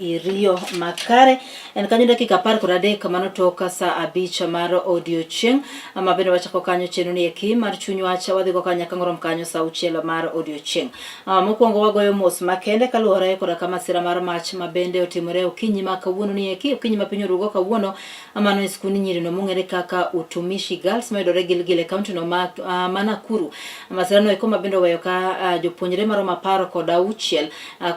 iriyo makare. En kanyo dakika 13 mano tok sa 5 mar odiochieng', ma bende wachako kanyo chenro ni eki mar chuny wach, wadhi go kanyo nyaka ngorom kanyo sa 6 mar odiochieng'. Mokwongo wagoyo mos makende kaluwore koda ka masira mar mach ma bende otimore okinyi ma kawuono ni eki, okinyi ma piny orugo kawuono. Mano e skund nyirino mong'ere kaka Utumishi Girls mayudore Gilgil e kaunti no ma Nakuru. Masirano eko ma bende oweyo ka jopuonjre maromo 16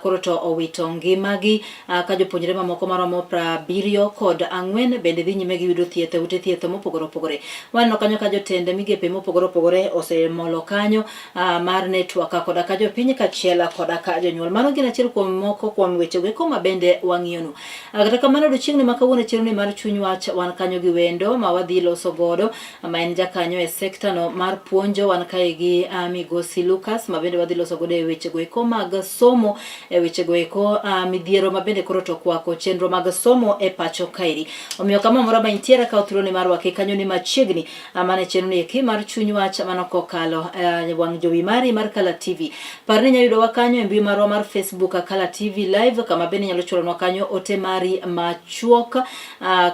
koro to owito ngimagi, ka jopuonjre mamoko maromo 74 bende dhi nyime gi yudo thieth e ute thieth mopogore opogore. Waneno kanyo ka jotend migepe mopogore opogore osemolo kanyo mar network koda ka jopiny kaachiel koda ka jonyuol. Mano gin achiel kuom moko kuom weche go ma bende wang'iyonu. Kata kamano, odiochieng'ni ma kawuono chenro ni mar chuny wach, wan kanyo gi wendo ma wadhi loso godo, ma en jakanyo e sekta no mar puonjo. Wan kae gi Migosi Lucas, ma bende wadhi loso godo e weche go eko mag somo, e weche go eko midhiero ma bende koro to kwako chenro mag somo e pacho kaeri. Omiyo kama moro ma intiere, kaw thuolo ni mar rwaki kanyo ni machiegni mana chenro ni eki mar chuny wach, mano kokalo wang' jowi mari mar Kala TV. Par ni inyalo yudowa kanyo e mbui marwa mar Facebook, Kala TV Live, kama bende inyalo chwalonwa kanyo ote mari machuok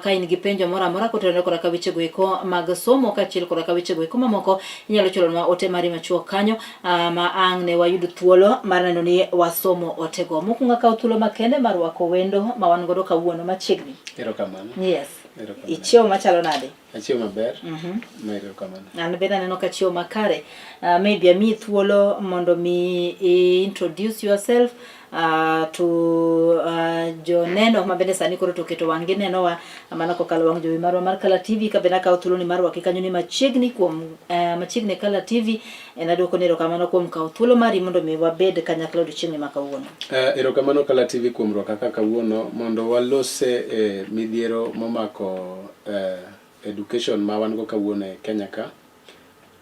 ka in gi penjo moro amora kotenore koda ka wechego eko mag somo kaachiel koda ka wechego eko mamoko. Inyalo chwalonwa ote mari machuok kanyo ma ang' ne wayud thuolo mar neno ni wasomo otego. Mokwongo akawo thuolo makende mar rwako wendo ma wan godo kawuono machiegni. Erokamano. Yes. Erokamano. Ichiewo machalo nade? Achiewo maber. Ma erokamano. An bende aneno ka chiewo makare. Maybe amiyi thuolo mondo mi i introduce yourself to joneno ma bende sani koro to oketo wang'gi nenowa mana kokalo wang' jowi marwa mar Kala TV. Ka bende akawo thuolo ni mar rwaki kanyo ni machiegni kuom machiegni Kala TV, en aduoko ni erokamano kuom kawo thuolo mari mondo mi wabed kanyakla odiochieng'ni ma kawuono. Erokamano Kala TV kuom rwaka ka kawuono mondo walose midhiero momako education ma wan go kawuono e Kenya ka.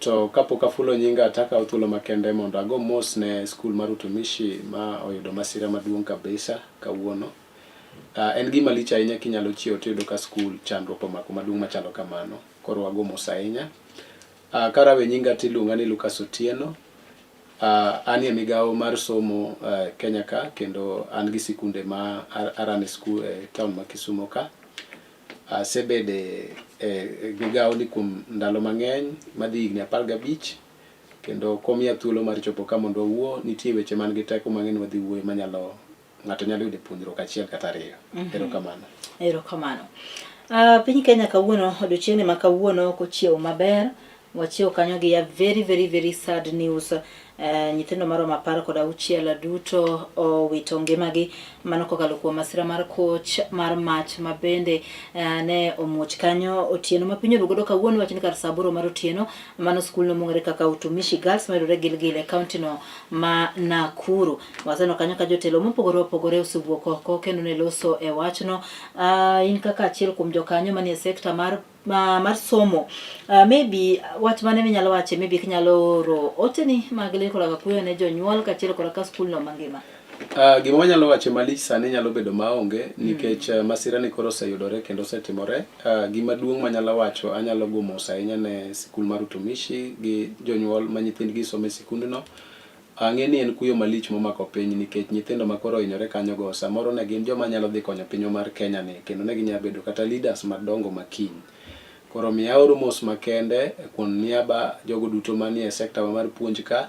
To kapok afulo nyinga, takawo thuolo makende mondo ago mos ne skul mar Utumishi ma oyudo masira maduong' kabisa kawuono. En gima lich ahinya kinyalo chiewo tiyudo ka skul chandruok omako maduong' machalo kamano. Koro wago mos ahinya. Karawe nyinga tiluonga ni Lucas Otieno. Anie migawo mar somo Kenya ka, kendo an gi sikunde ma arane skul e town ma Kisumo ka. Asebede e migawo ni kuom ndalo mang'eny madhi higni 15, kendo komiya thuolo mar chopo ka mondo wawuo, nitie weche man gi teko mang'eny wadhi wuoyo manyalo ng'ato nyalo yudo puonjruok achiel kata ariyo. Erokamano. Erokamano. Piny Kenya kawuono, odiochieng'ni ma kawuono ok ochiewo maber. Wachiewo kanyo gi a very very very sad news. Nyithindo maromo 16 duto owito ngimagi mano kokalo kuom masira mar koch mar mach ma bende ne omuoch kanyo otieno ma piny orugodo kawuono, wach ni kar saa 8 mar otieno. Mano skul no mong'ere kaka Utumishi Girls mayudore Gilgil e kaunti no ma Nakuru. Waseneno kanyo ka jotelo mopogore opogore osewuok oko kendo ne loso e wachno. In kaka achiel kuom jokanyo manie sekta mar somo, maybe wach mane minyalo wache, maybe kinyalo oro oteni mag ler koda kuyo ne jonyuol kaachiel koda ka skul no mangima? Gima wanyalo wacho malich sani nyalo bedo maonge nikech masira ni koro oseyudore kendo osetimore. Gima duong' manyalo wacho, anyalo go mos ahinya ne sikul mar Utumishi gi jonyuol ma nyithindgi somo e sikundno. Ang'e ni en kuyo malich momako piny nikech nyithindo ma koro ohinyore kanyogo samoro ne gin joma nyalo dhi konyo pinywa mar Kenya ni, kendo ne ginyalo bedo kata leaders madongo ma kiny. Koro miyo aoro mos makende kuom niaba jogo duto manie sekta wa mar puonj ka,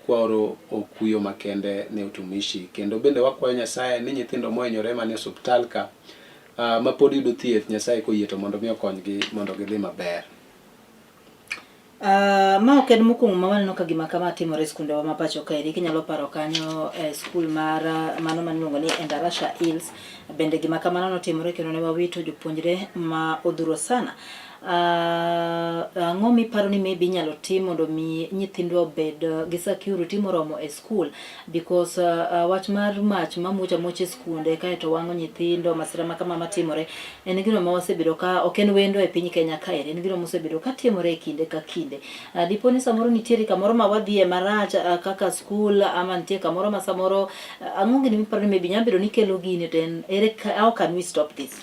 kwaoro kuyo makende ne Utumishi. Kendo bende wakwayo Nyasaye ni nyithindo mohinyore manie osuptal ka, ma pod yudo thieth, Nyasaye koyie to mondo mi okonygi mondo gidhi maber. Ma ok en mokwongo ma waneno ka gima kama timore e skundewa ma pacho kaeri. Kinyalo paro kanyo e skul mar mano ma iluongo ni Endarasha Hills, bende gima kamano notimore kendo ne wawito jopuonjre ma odhuro sana. Ang'o miparo ni maybe inyalo tim mondo mi nyithindwa obed gi security moromo e skul? Because wach mar mach mamuoch amuocha e skunde kaeto wang'o nyithindo, masira ma kama matimore, en gino ma wasebedo ka ok en wendo e piny Kenya kaeri, en gino mosebedo ka timore e kinde ka kinde. Dipo ni samoro nitiere kamoro ma wadhiye marach kaka skul, ama nitie kamoro ma samoro ang'o gini miparo ni maybe nyalo bedo ni kelo gini, to en ere how can we stop this?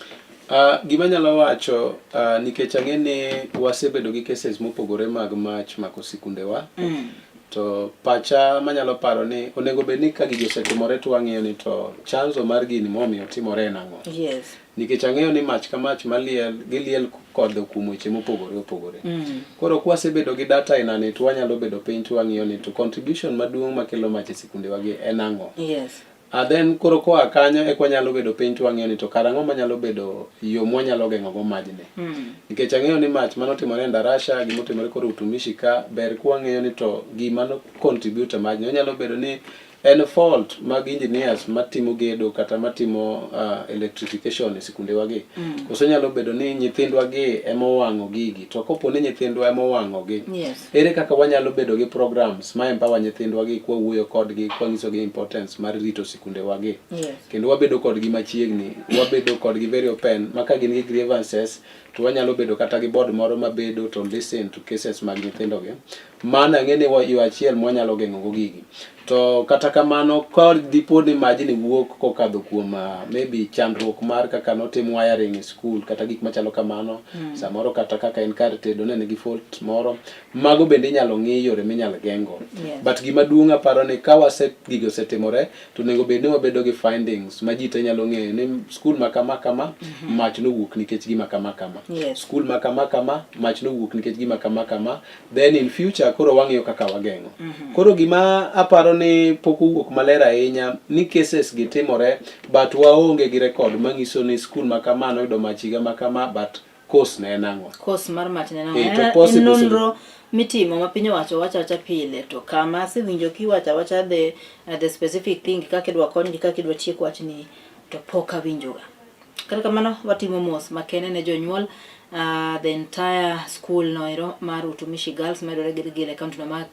Gima anyalo wacho, nikech ang'e ni wasebedo gi cases mopogore mag mach mako sikundewa. To pacha manyalo paro ni onego bed ni ka gigi osetimore to wang'iyo ni to chanzo mar gini momiyo otimore en ang'o. Yes. Nikech ang'eyo ni mach ka mach maliel giliel kodho kuom weche mopogore opogore. Koro kwasebedo gi data ainani to wanyalo bedo piny to wang'iyo ni to contribution maduong' makelo mach e sikundewagi en ang'o. Yes. Then koro koa kanyo eka wanyalo bedo piny to wang'iyo ni to kar ang'o manyalo bedo yo mwanyalo geng'o go majni. Nikech ang'eyo ni mach manotimore e Ndarasha, gimotimore koro Utumishi ka, ber kwang'eyo ni to gima no contribute e majni. Onyalo bedo ni en fault mag engineers matimo gedo kata matimo electrification e sikundewa gi. Koso nyalo bedo ni nyithindwa gi ema owang'o gigi. To kopo ni nyithindwa ema owang'o gi, Yes. ere kaka wanyalo bedo gi programs ma empower nyithindwa gi kwawuoyo kodgi kwanyiso gi importance mar rito sikundewa gi. Yes. Kendo wabedo kodgi machiegni, wabedo kodgi very open, ma ka gin gi grievances to wanyalo bedo kata gi board moro mabedo to listen to cases mag nyithindo gi. Mano ang'e ni yo achiel mwanyalo geng'o go gigi. To kata kamano ka dipo ni majni wuok kokadho kuom maybe chandruok mar kaka notim wiring e school kata gik machalo kamano, samoro kata kaka en kar tedo ne nigi fault moro, mago bende inyalo ng'i yore minyalo geng'go. Yes. But gima duong' aparo ni ka wase gigo osetimore to onego bed ni wabedo gi findings ma ji te nyalo ng'eyo ni school ma kama kama mach nowuok nikech gima kama kama. Yes. School ma kama kama mach nowuok nikech gima kama kama. Then in future koro wang'iyo kaka wageng'o. Koro gima aparo ni pok owuok maler ahinya ni cases gi timore but waonge gi record manyiso ni school ma kama noyudo mach higa ma kama but cause ne en ang'o. Cause mar mach ne en ang'o? Eh, to En possible nonro mitimo ma piny owacho wacho awacha pile to kama asewinjo kiwacho awacha the specific thing kaka idwa konygi kaka idwa tiek wachni to pok awinjoga. Kata kamano watimo mos makende ne jonyuol the entire school noero mar Utumishi Girls mayudore Gilgil e kaunti no ma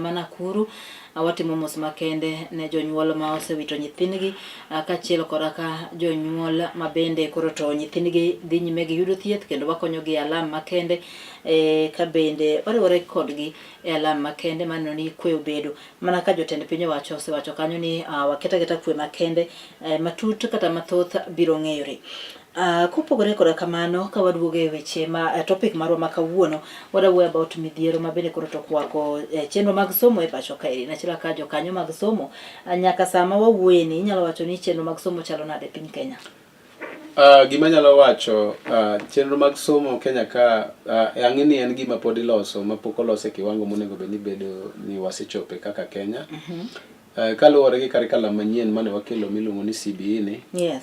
ma Nakuru. Watimo mos makende ne jonyuol ma osewito nyithindgi kaachiel koda ka jonyuol ma bende koro to nyithindgi dhi nyime gi yudo thieth kendo wakonyogi e alam makende ka bende wariwore kodgi e alam makende maneno ni kwe obedo. Mana ka jotend piny owacho osewacho kanyo ni waket aketa kwe makende matut kata mathoth biro ng'eyore. Kopogore koda kamano, ka waduogo e weche ma topic marwa ma kawuono, wadwa wuoyo about midhiero ma bende koro to okwako chenro mag somo e pacho kaeri. Achiel kaka jokanyo mag somo, nyaka sama wawuoye ni inyalo wacho ni chenro mag somo chalo nade e piny Kenya? Gima anyalo wacho, chenro mag somo Kenya ka ang'e ni en gima pod iloso ma pok olos e kiwango monego bed ni bedo ni wasechope kaka Kenya. Kaluwore gi curriculum manyien mane wakelo miluongo ni CBE ni. Yes.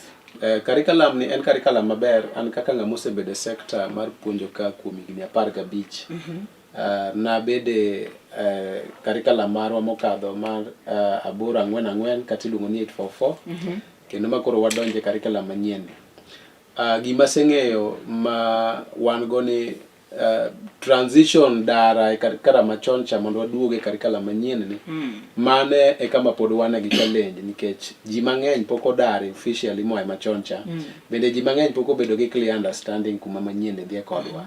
Curriculum ni en curriculum maber, an kaka ng'ama osebedo e sector mar puonjo ka kuom higni 15. Nabede curriculum marwa mokadho mar 8 4 4 kata iluongo ni 8 4 4. Kendo ma koro wadonje curriculum manyien ni. Gima aseng'eyo ma wan go ni transition dara e curriculum machon cha mondo waduog e curriculum manyien ni. Mane e kama pod wan gi challenge nikech ji mang'eny pok odar officially moa e machon cha. Bende ji mang'eny pok obedo gi clear understanding kuma manyien ni dhie kodwa.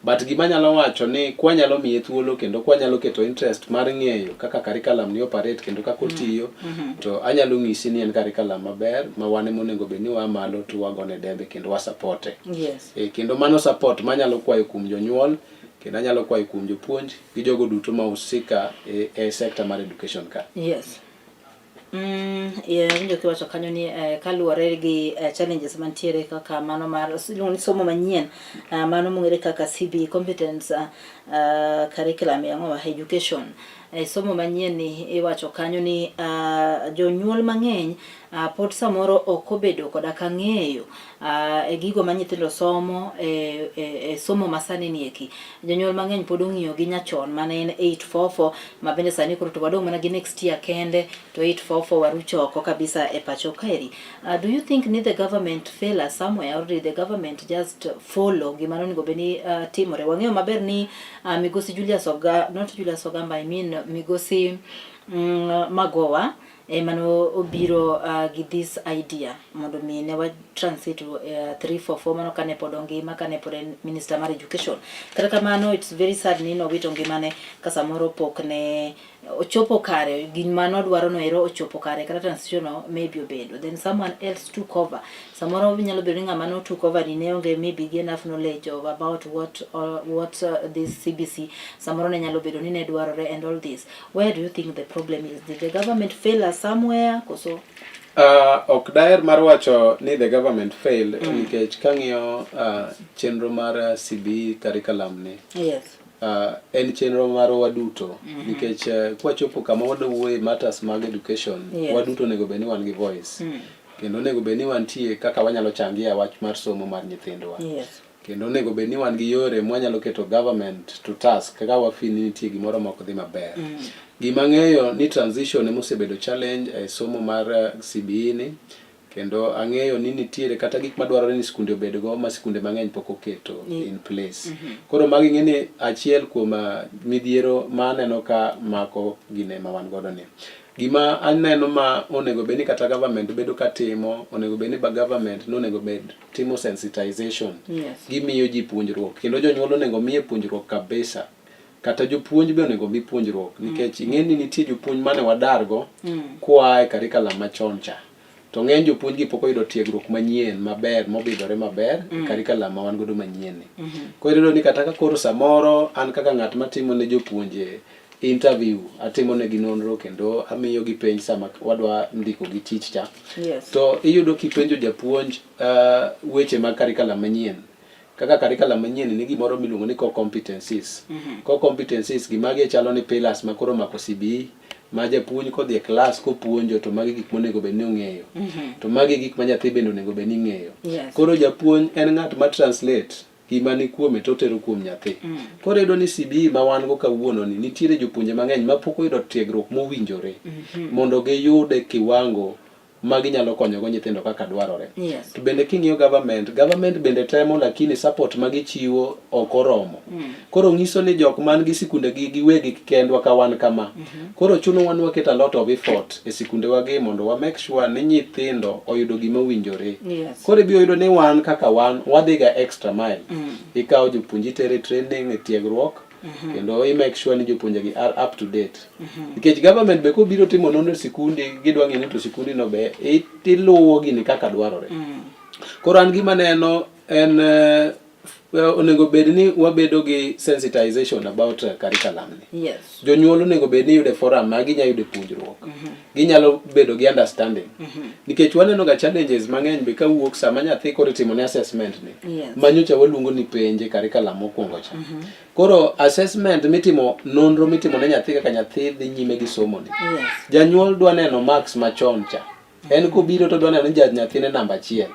But gima anyalo wacho ni kwanyalo miye thuolo kendo kwanyalo keto interest mar ng'eyo kaka curriculum ni operate kendo kaka otiyo, to anyalo ng'isi ni en curriculum maber ma wan ema onego bed ni waa malo to wagone dembe kendo wa support e. Yes. Kendo mano support manyalo kwayo kuom jonyuol kendo anyalo kwayo kuom jopuonj gi jogo duto ma husika e sector mar education ka. Yes. Yeah, awinjo kiwacho kanyo ni kaluwore gi challenges mantiere kaka mano mar iluongo ni somo manyien, mano mong'ere kaka CBE competence curriculum ang'o education. Somo manyien ni iwacho kanyo ni jonyuol mang'eny pod samoro ok obedo koda ka ng'eyo e gigo ma nyithindo somo e somo masani ni eki. Jonyuol mang'eny pod ong'iyo gi nyachon mane en 844 ma bende sani koro to wadong' mana gi next year kende to 844 warucho oko kabisa e pacho kaeri. Do you think ni the government fail us somewhere or did the government just follow gima nonego bed ni timore? Wang'eyo maber ni Migosi Julius Oga, not Julius Ogamba, I mean Migosi Magowa ema no obiro gi this idea mondo mi ne wa transit 344 mano kane pod ongima, kane pod en minister mar education. Kata kamano it's very sad ni nowito ngimane ka samoro pok ne Ochopo kare, gima nodwaro no ero ochopo kare, kata transition no maybe obedo. Then someone else took over. Samoro nyalo bedo ni ng'ama no took over ni ne onge maybe gi enough knowledge of about what this CBC samoro ne nyalo bedo ni ne dwarore and all this. Where do you think the problem is? Did the government fail us somewhere? Koso? Ok daher mar wacho ni the government failed nikech kang'iyo chenro mar CBE curriculum ni en chenro marwa waduto nikech kwachopo kama wadwa wuoye matters mag education, waduto onego bed ni wan gi voice kendo onego bed ni wantie kaka wanyalo changia wach mar somo mar nyithindwa kendo onego bed ni wan gi yore mwanyalo keto government to task kaka wa feel ni nitie gimoro ma ok dhi maber. Gima ang'eyo ni transition ema osebedo challenge e somo mar CBE ni, kendo ang'eyo ni nitiere kata gik madwarore ni skunde obedgo ma skunde mang'eny pok oketo in place. Koro magi ing'e ni achiel kuom midhiero ma aneno ka mako gine ma wan godo ni. Gima aneno ma onego bed ni kata government bedo ka timo, onego bed ni ba government nonego bed timo sensitization. Gimiyo ji puonjruok kendo jonyuol onego miye puonjruok kabisa. Kata jopuonj be onego mi puonjruok nikech ing'e ni nitie jopuonj mane wadargo koa e curriculum machon cha. To ng'eny jopuonj gi pok oyudo tiegruok manyien maber mobidhore maber e curriculum ma wan godo manyien ni. Koro iyudo ni kata ka koro samoro an kaka ng'at matimo ne jopuonje interview, atimo negi nonro kendo amiyo gi penj sama wadwa ndiko gi tich cha. To iyudo kipenjo japuonj weche mag curriculum manyien. Kaka curriculum manyien ni gimoro miluongo ni core competencies. Core competencies gi magi chalo ni pillars ma koro omako CBE ma japuonj kodhi e klas kopuonjo to magi gik monego bed ni ong'eyo. To magi gik ma nyathi bende onego bed ni ng'eyo. Koro japuonj en ng'at ma translate gima ni kuome to otero kuom nyathi. Koro iyudo ni CBE ma wan go kawuono ni nitiere jopuonje mang'eny ma pok oyudo tiegruok mowinjore mondo giyud e kiwango ma ginyalo konyogo nyithindo kaka dwarore. To bende king'iyo government, government bende temo lakini support ma gichiwo ok oromo. Koro nyiso ni jok man gi sikunde gi giwegi kendwa ka wan kama. Koro chuno wan waket a lot of effort e sikundewa gi mondo wa make sure ni nyithindo oyudo gima owinjore. Koro ibiro yudo ni wan kaka wan wadhi ga extra mile. Ikawo jopuonj itere training e tiegruok kendo i make sure ni jopuonje gi are up to date. Nikech government be kobiro timo nonro e sikundi gidwa ng'eyo ni to sikundi no be iluwo gini kaka dwarore. Koro an gima neno en onego bed ni wabedo gi sensitization about curriculum ni. Jonyuol onego bed ni yude forum ma ginyalo yude puonjruok. Ginyalo bedo gi understanding. Nikech waneno ga challenges mang'eny be kawuok sama nyathi koro itimo ne assessment ni. Ma nyocha waluongo ni penj e curriculum mokwongo cha. Koro assessment mitimo, nonro mitimo ne nyathi kaka nyathi dhi nyime gi somo ni. Janyuol dwa neno marks machon cha. En kobiro to dwa neno ni nyathine namba 1.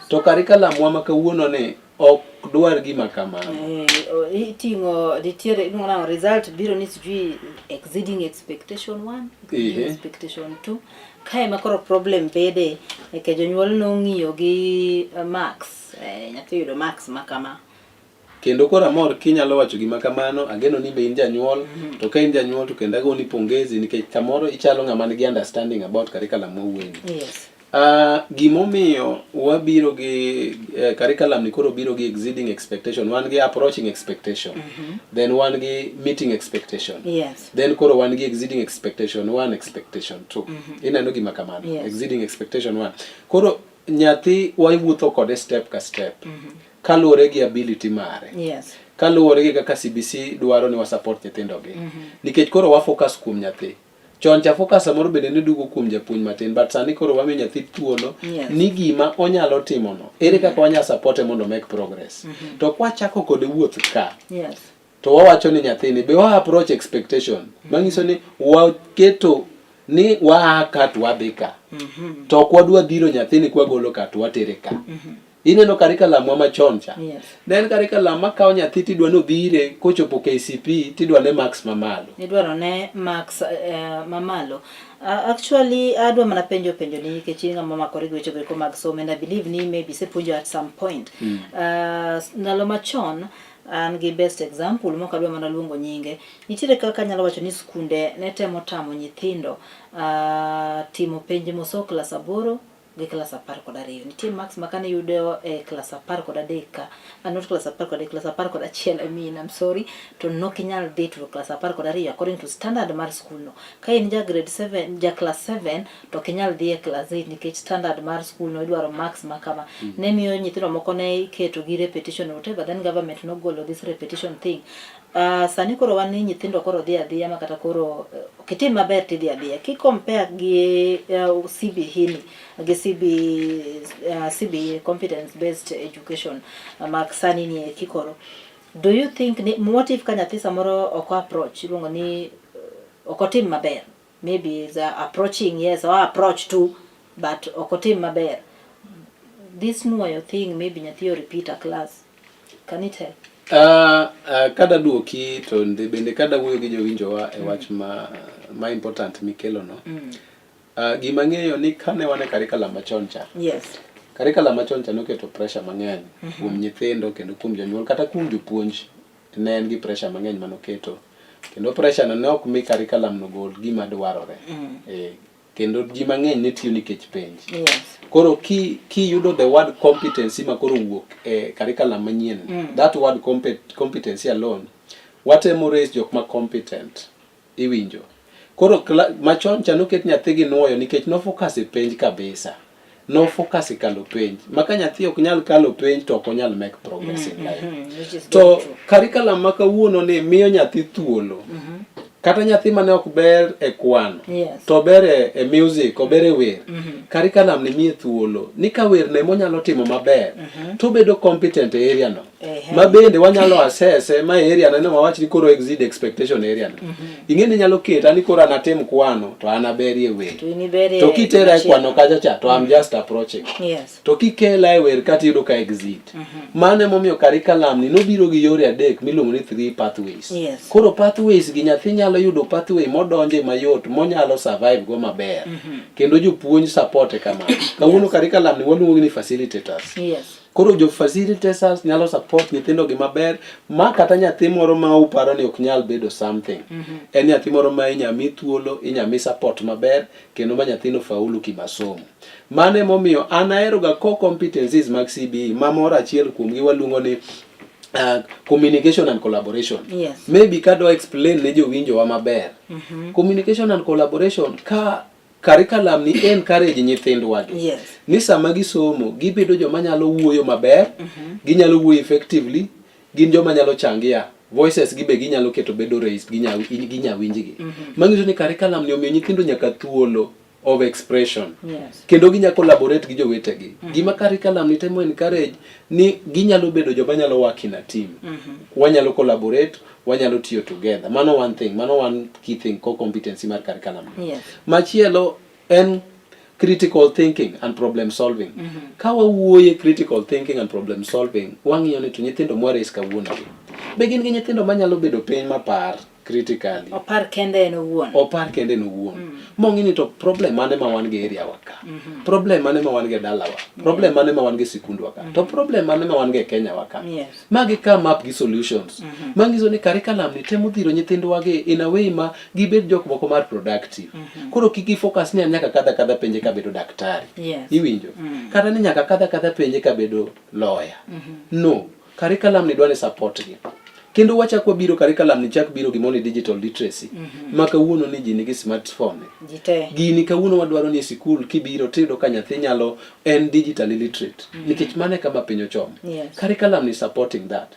To curriculum wa ma kawuono ni ok dwar gima kamano. Iting'o nitiere iluongo nang'o result biro ni sijui exceeding expectation 1, exceeding expectation 2. Kae ma koro problem bede nikech jonyuol nong'iyo gi marks, nyathi oyudo marks ma kama. Kendo koro amor kinyalo wacho gima kamano, ageno ni be in janyuol, to ka in janyuol to kendo agoni pongezi nikech kamoro ichalo ng'ama nigi understanding about curriculum mawuoyeni. Gimomiyo wabiro gi curriculum ni koro biro gi exceeding expectation, wan gi approaching expectation, then wan gi meeting expectation, then koro wan gi exceeding expectation 1, expectation 2. Ineno gima kamano? Exceeding expectation 1. Koro nyathi wawuotho kode step ka step. Kaluwore gi ability mare. Kaluwore gi kaka CBC dwaro ni wa support nyithindo gi. Nikech koro wa focus kuom nyathi. Chon cha focus samoro bende ne duogo kuom japuonj matin, but sani koro wamiyo nyathi thuolo ni gima onyalo timo no, ere kaka wanyalo support mondo make progress. To kwachako kode wuoth ka, to wawacho ni nyathini be wa approach expectation, manyiso ni waketo ni waa ka to wadhi ka. To ok wadwa dhiro nyathini kwagolo ka to watere ka. Ineno curriculum wa machon cha. Ne en curriculum makawo nyathi tidwa ni odhire kochopo KCPE tidwa ne marks mamalo. Idwaro ne marks mamalo. Actually adwa mana penjo ni nikech in ng'ama omakore gi weche go mag somo and I believe ni maybe isepuonjo at some point. Ndalo machon an gi best example mok adwa mana luongo nyinge. Nitiere kaka anyalo wacho ni skunde ne temo tamo nyithindo timo penj moso klas 8 gi klas 12. Nitie marks ma kane iyudo e klas 13 ka, not klas 13, klas 11 I mean, I'm sorry, to nok inyal dhi to klas 12 according to standard mar skul no. Ka in ja grade 7, ja klas 7 to ok inyal dhi e klas 8 nikech standard mar skul no idwaro marks ma kama. Ne miyo nyithindo moko ne iketo gi repetition whatever, then government nogolo this repetition thing. Sani koro wan ni nyithindo koro dhi adhiya ma kata koro ok itim maber tidhi adhiya. Ki compare gi CBE ni gi CBE competence based education mak sani ni eki koro. Do you think ni what if ka nyathi samoro ok approach iluongo ni ok otim maber maybe is approaching yes or approach to but ok otim maber this nuoyo thing maybe nyathi o repeat a class. Can you tell? Kada duoki to bende kada wuoyo gi jowinjowa e wach ma important mikelo no. Gima ng'eyo ni kane wan e curriculum machon cha. Curriculum machon cha noketo pressure mang'eny kuom nyithindo kendo kuom jonyuol kata kuom jopuonj ne en gi pressure mang'eny manoketo. Kendo pressure no ne ok mi curriculum no gol gima dwarore. Kendo ji mang'eny ne tiyo nikech penj. Koro kiyudo the word competency ma koro wuok e curriculum manyien, that word competency alone, watemo raise jok ma competent. Iwinjo. Koro machon cha noket nyathi gi nuoyo nikech no focus e penj kabisa. No focus e kalo penj. Ma ka nyathi ok nyal kalo penj to ok onyal make progress in life. Which is To very true. curriculum ma kawuono ni miyo nyathi thuolo. Kata nyathi mane ok ber e kwano. To ber e music, ober e wer. Curriculum ni miye thuolo. Ni ka wer ne monyalo timo maber, to obedo competent e area no. Ma bende wanyalo assess ma area no wawach ni koro exceed expectation area no. Ing'e ni nyalo keta ni koro anatim kwano to an aberie wer. To in iberie To kitera e machielo. kwano kacha cha to I'm just approaching. To kikela e wer kata iyudo ka exceed. Mano emomiyo curriculum ni nobiro gi yore adek miluongo ni three pathways. Koro pathways gi nyathi nyalo yudo pathway modonje mayot monyalo survive go maber. Kendo jopuonj support e kamano. Kawuono curriculum ni waluongo ni facilitators. Koro jo facilitators nyalo support nyithindo gi maber ma kata nyathi moro ma uparo ni ok nyal bedo something. En nyathi moro ma inya mi thuolo, inya mi support maber kendo ma nyathino faulu kimasomo. Mano emomiyo an ahero ga core competencies mag CBE ma moro achiel kuomgi waluongo ni communication and collaboration. Maybe kadwa explain ne jowinjowa maber. Communication and collaboration ka curriculum ni encourage nyithindwa gi. Ni sama gisomo gibedo joma nyalo wuoyo maber, ginyalo wuoyo effectively, gin joma nyalo changia voices gi be ginyalo keto bedo raised ginya winjgi. Manyiso ni curriculum ni omiyo nyithindo nyaka thuolo of expression. Kendo ginya collaborate gi jowetegi. Gima curriculum ni temo encourage ni ginyalo bedo joma nyalo work in a team. Wanyalo collaborate, wanyalo tiyo together. Mano one thing, mano one key thing core competency mar curriculum. Machielo en critical thinking and problem solving. Ka wawuoye critical thinking and problem solving, wang'iyo ni to nyithindo mwa raise kawuono gi. Be gin gi nyithindo manyalo bedo piny mapar critically. Opar kende en owuon. Opar kende en owuon. Mong'i ni to problem mane ma wan go e area wa ka. Problem mane ma wan go e dalawa. Problem mane ma wan go e sikundwa ka. To problem mane ma wan go e Kenya wa ka. Magi come up gi solutions. Manyiso ni curriculum ni temo dhiro nyithindwa gi in a way ma gibed jok moko mar productive. Koro kik gi focus ni an nyaka kadha kadha penje kabedo daktari. Iwinjo? Kata ni nyaka kadha kadha penje kabedo lawyer. No. Curriculum ni dwa ni support gi. Kendo wachak wabiro curriculum ni chak biro gimoro ni digital literacy. Ma kawuono ni ji nigi smartphone. Jite. Gini kawuono wadwaro ni e sikul kibiro tiyudo ka nyathi nyalo en digitally literate. Nikech mano e kama piny ochomo. Curriculum ni supporting that.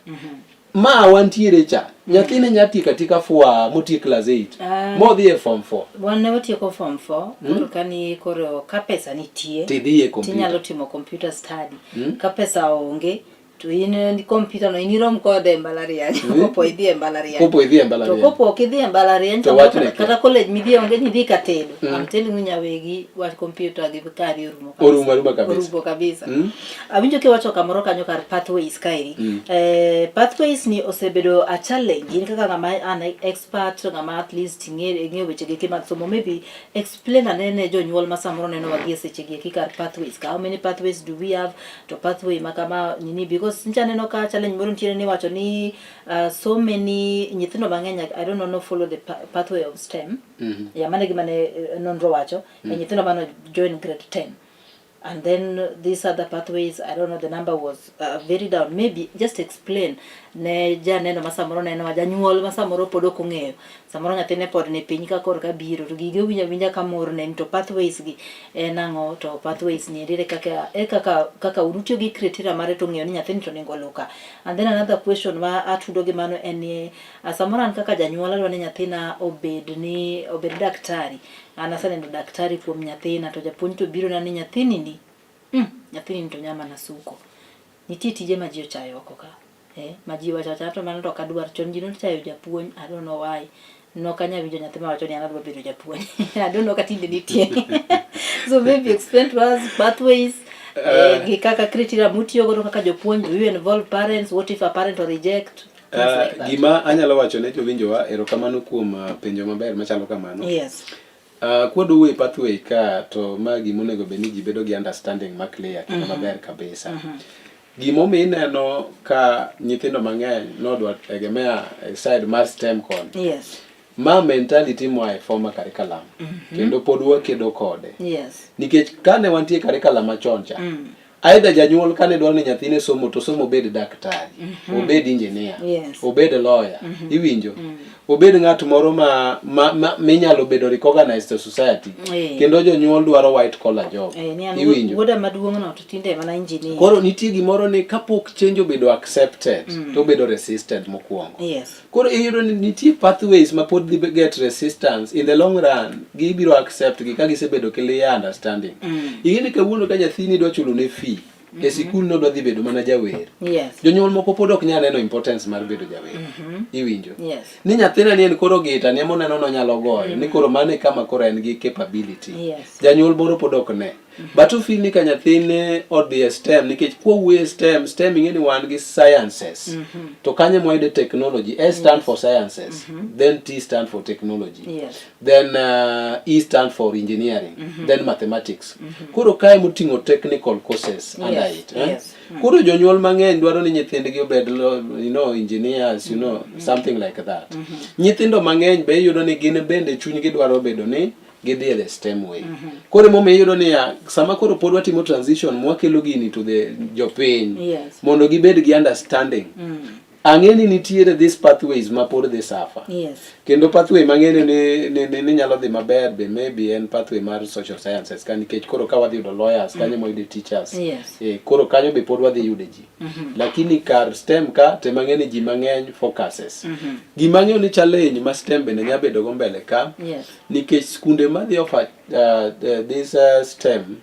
Ma wantiere cha. Nyathi ne nya tieko atika fwa motiek class 8. Modhi e form 4. Wan ne watieko form 4, koro kani koro ka pesa nitie, Tidhi e computer. tinyalo timo computer study. Ka pesa onge, to in computer no in irom kode e mbalariany. Kopo idhi e mbalariany. Kopo idhi e mbalariany. To kopo ok idhi e mbalariany, To to wachne kia. kata college midhi onge ni idhi ka tedo. I'm telling you nyawegi wach computer gi kari orumo kabisa. Orumo aruma kabisa. Orumo kabisa. Awinjo kiwacho kamoro kanyo kar pathways kaeri. Pathways ni osebedo a challenge in kaka ng'ama an expert, ng'ama at least ing'eyo weche gi mag somo, maybe explain ane ne jonyuol ma samoro nenowa gi e seche gi eki kar pathways. How many pathways do we have? To pathway ma kama nini, because ncha aneno ka challenge moro nitiere ni wacho ni so many nyithindo mang'eny I don't know no follow the pathway of STEM. Yeah, mano e gima ne nonro wacho. E nyithindo mano join grade 10. And then these other pathways, I don't know, the number was very down. Maybe just explain ne janeno ma samoro neno, janyuol ma samoro pod ok ong'eyo, samoro nyathine pod ni piny ka korka biro to gige owinjo awinja ka morne ni to pathways gi en ang'o, to pathways ni ere kaka e kaka kaka un utiyo gi criteria mare to ng'eyo ni nyathini to onego oluw ka. And then another question ma atudo gi mano en ni, samoro an kaka janyuol adwa ni nyathina obed ni obed daktari. An aseneno daktari kuom nyathina, to japuonj to biro na ni nyathini ni nyathini ni to nya mana suko. Nitie tije ma ji ochayo oko ka, ma ji wacho achacha to mano to ok adwar. Chon ji nochayo japuonj, I don't know why. Nok anya winjo nyathi mawacho ni an adwa bedo japuonj. I don't know ka tinde nitie. So maybe explain to us pathways, gi kaka criteria mutiyo godo kaka jopuonj. Do you involve parents? What if a parent or reject? Things like that. Gima anyalo wacho ne jowinjowa, erokamano kuom penjo maber machalo kamano. Kwadwa wuoyo e pathway ka, to ma gima onego bed ni ji bedo gi understanding ma clear kendo maber kabisa. Gimomiyo ineno ka nyithindo mang'eny nodwa tegemea e side mar STEM koni. Ma mentality moa e former curriculum kendo pod wakedo kode. Nikech kane wantie curriculum machon cha, either janyuol kane dwaro ni nyathine somo to somo, obed daktari, obed engineer, obed lawyer, iwinjo, obed ng'at moro ma minyalo bedo recognized to society. Kendo jonyuol dwaro white collar job. Ni an iwinjo. Wuoda maduong' no to tinde mana engineer. Koro nitie gimoro ni kapok change obedo accepted, to obedo resisted mokwongo. Koro iyudo ni nitie pathways ma pod dhi get resistance. In the long run gibiro accept gi ka gisebedo clear understanding. Ing'e ni kawuono ka nyathini dwa chulo ne fee e sikul, nodwa dhi bedo mana jawer, jonyuol moko pod ok nyal neno importance mar bedo jawer, iwinjo, ni nyathina ni en koro gita ni emoneno nonyalo goyo ni koro mano e kama koro en gi capability. Janyuol moro pod ok ne, but ofeel ni ka nyathine odhi e STEM, nikech kwawuoyo e STEM, STEM ing'e ni wan gi sciences, to kanyo mwayude technology. S stand for sciences, then T stand for technology, then E stand for engineering, then mathematics. Koro kae moting'o technical courses under it, eh? Yes. Koro jonyuol mang'eny dwaro ni nyithindgi obed engineers, something like that. Nyithindo mang'eny be iyudo ni gin bende chunygi dwaro bedo ni gidhi e the STEM way. Koro emomiyo iyudo niya, sama koro pod watimo transition mwakelo gini to the jopiny mondo gibed gi understanding. Ang'e ni nitiere these pathways ma pod dhi suffer. Kendo pathway mang'e ni nyalo dhi maber be maybe en pathway mar social sciences ka, nikech koro ka wadhi yudo lawyers kanyo mwayude teachers. Koro kanyo be pod wadhi yude ji. Lakini kar STEM ka tema ng'e ni ji mang'eny focuses. Gima ang'eyo ni challenge ma STEM bende nya bedo go mbele ka, nikech skunde madhi offer this STEM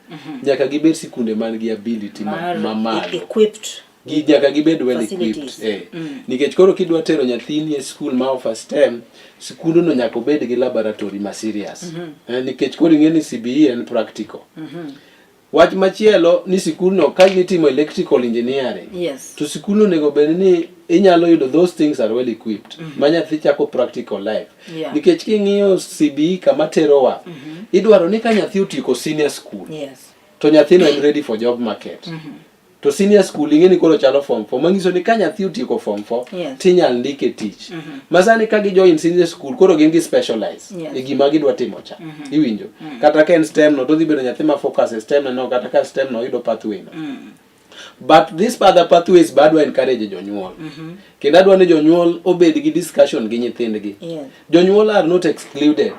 nyaka gibed sikunde man gi ability mamalo. Equipped. Gi nyaka gibed well Facilities. equipped. Nikech koro kidwa tero nyathini e skul ma offer STEM, skundno nyaka obed gi laboratory ma serious. Nikech koro ing'e ni CBE en practical. Wach machielo ni sikulno ka gitimo electrical engineering, to sikulno onego bed ni inyalo yudo those things are well equipped ma nyathi chako practical life. Nikech king'iyo CBE kama terowa, idwaro ni ka nyathi otieko senior school, to nyathino en ready for job market. To senior school ing'e ni koro chalo form 4, manyiso ni ka nyathi otieko form 4, tinyal ndike tich. Ma sani ka gi join senior school, koro gin gi specialize e gima gidwa timo cha. Iwinjo? Kata ka en STEM no, to dhi bedo nyathi ma focus e STEM no, kata ka STEM no oyudo pathway no. But this other pathways be adwa encourage jonyuol. Kendo adwa ni jonyuol obed gi discussion gi nyithindgi. Jonyuol are not excluded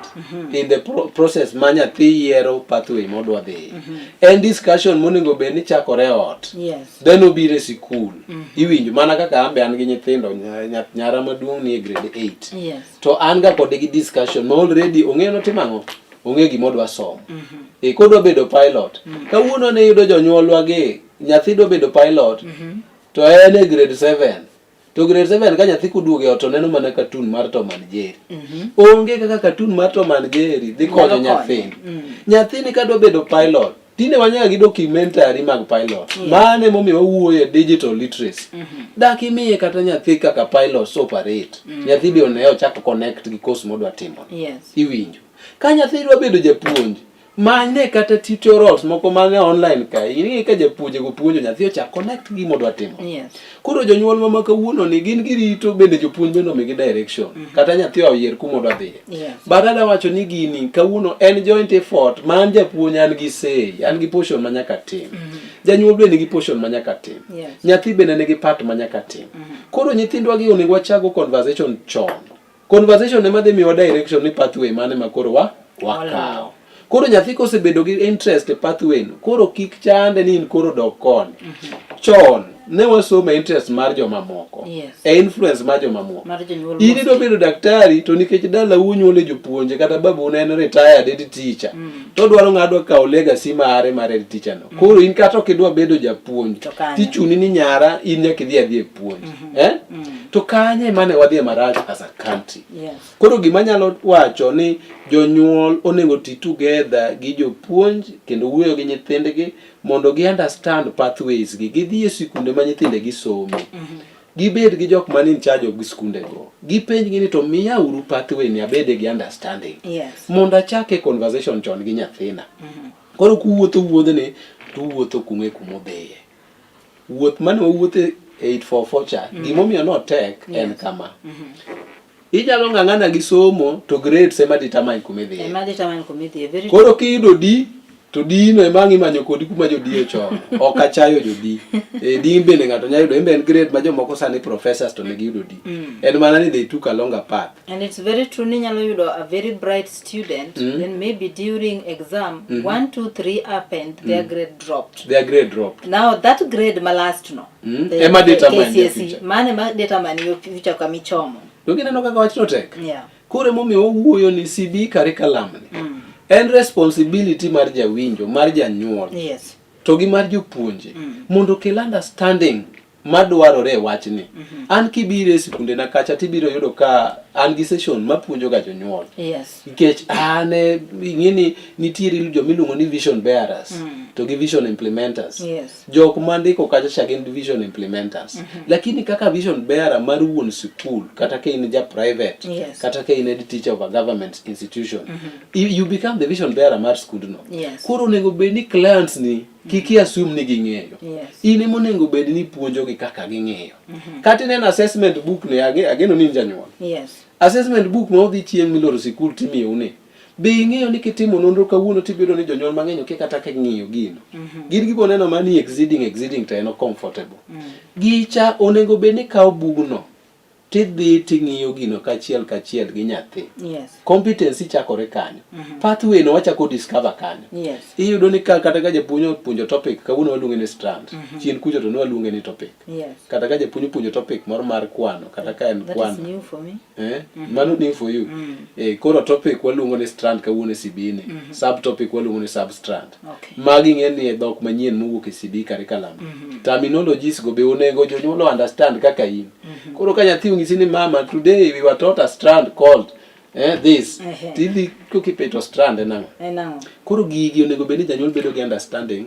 in the process ma nyathi yiero pathway modwa dhiye. En discussion monego bed ni chakore e ot. Then obiro e sikul. Iwinjo, mana kaka an be an gi nyithindo, nyara maduong' ni e grade 8. To an ga kode gi discussion ma already ong'eyo notimo ang'o? Ong'e gima odwa somo. E kodwa bedo pilot. Kawuono ne yudo jonyuolwa gi nyathi dwa bedo pilot, to en e grade 7. To grade 7 ka nyathi koduogo e ot to neno mana cartoon mar Tom and Jerry. Onge kaka cartoon mar Tom and Jerry dhi konyo Nyalo konyo. nyathini. Nyathini ka dwa bedo pilot, tinde wanyaka gi documentary mag pilot. Mano emomiyo wawuoyo e digital literacy. Dak imiye kata nyathi kaka pilots operate. Nyathi be one ochako connect gi course modwa timo. Iwinjo. Ka nyathi dwa bedo japuonj, Manye kata tutorials moko mane online ka. Ing'e ka japuonje go puonjo nyathi ochak connect gi gima odwa timo. Yes. Koro jonyuol ma ma kawuono ni gin girito bende jopuonj bende omigi direction. Kata nyathi oyier kuma odwa dhiye. Yes. But adwa wacho ni gini kawuono en joint effort ma an japuonj an gi say, an gi portion ma nyaka tim. Janyuol bende nigi portion ma nyaka tim. Yes. Nyathi bende nigi part ma nyaka tim. Koro nyithindwa gi onego wachago conversation chon. Conversation ema dhi miyowa direction ni pathway mane ma koro wa wakawo. Koro nyathi kosebedo gi interest e pathway no, koro kik chande ni in koro dok koni. Chon ne wasomo e interest mar jomamoko. Yes. E influence mar jomamoko. Mar jonyuol In mostly. idwa bedo daktari to nikech dalau unyuole jopuonje kata babu ne en retired head teacher. To odwaro ng'ado kawo legacy mare mar head teacher no. Koro in kata ok idwa bedo japuonj, To kanye? tichuni ni nyara in nyaka idhi adhi e puonj. Eh? To kanye mane wadhi marach as a country. Yes. Koro gima anyalo wacho ni jonyuol onego ti together gi jopuonj kendo wuoyo gi nyithindgi mondo gi understand pathways gi. Gidhi e sikunde ma nyithindegi some. Gibed gi jok man in charge of gi skunde go. Gipenj gi ni to miya uru pathway ni abede gi understanding. Yes. Mondo achake conversation chon gi nyathina. Koro kuwuotho wuodhni to uwuotho kung'e kumodhiye. Wuoth mane wawuothe 844 cha, gimomiyo notek en kama. Inyalo ng'ang'ana gi somo to grades ema determine kuma idhiye. Ema determine kuma idhiye. Very Koro kiyudo D to D no ema ang' imanyo kodi kuma jo D ochomo. Ok achayo jo D. E, D bende ng'ato nyalo yudo, en be en grade ma jomoko sani professors to ne giyudo D. En mana ni they took a longer path. And it's very true ni nyalo yudo a very bright student then maybe during exam 1 2 3 happened their grade dropped. Their grade dropped. Now that grade ma last no. The, Ema determine your KCSE, future. Mano ema determine your future kama ichomo. To gineno kaka wachno tek. Yeah. Koro emomiyo wawuoyo ni CBE curriculum ni en responsibility mar jawinjo, mar janyuol Yes. to gi mar jopuonje mondo okel understanding madwarore e wachni. An kibiro e sikundena kacha tibiro yudo ka an gi session mapuonjo ga jonyuol. Yes. Nikech an e ing'e ni nitiere joma iluongo ni vision bearers to gi vision implementers. Yes. Jok mandiko kacha cha gin vision implementers. Lakini kaka vision bearer mar wuon sikul kata ka in ja private Yes. kata ka in head teacher of a government institution you become the vision bearer mar skundno. Yes. Koro onego bed ni clients ni kik i assume ni ging'eyo. Yes. In ema onego bed ni ipuonjogi kaka ging'eyo. Kata ineno assessment book ni ageno ni in janyuol. Yes. Assessment book ma odhi chieng' miloro sikul timiyou ni. Be ing'eyo ni kitimo nonro kawuono tibiro ni jonyuol mang'eny okia kata ka ng'iyo gino. Gin gibo neno mana ni exceeding exceeding to en comfortable. Gicha onego bed ni kawo bugno tidhi ting'iyo gino kachiel kachiel gi nyathi. Yes. Competency chakore kanyo. Pathway no wachako discover kanyo. Yes. Iyudo ni ka kata ka japuonj opuonjo topic kawuono waluonge ni strand. Chien kucho to ne waluonge ni topic. Yes. Kata ka japuonj opuonjo topic moro mar kwano kata ka en That kwano. is new for me. Eh? Mano new for you. Eh, koro topic waluongo ni strand kawuono e CBE ni. Subtopic waluongo ni substrand. Okay. Magi ng'e ni e dhok manyien mowuok e CBE curriculum. Terminologies go be onego jonyuol o understand kaka in. Koro ka nyathi onyisi ni mama today we were taught a strand called this. Ehe. Tidhi kokipeto strand en ang'o? En ang'o? Koro gigi onego bed ni janyuol bedo gi understanding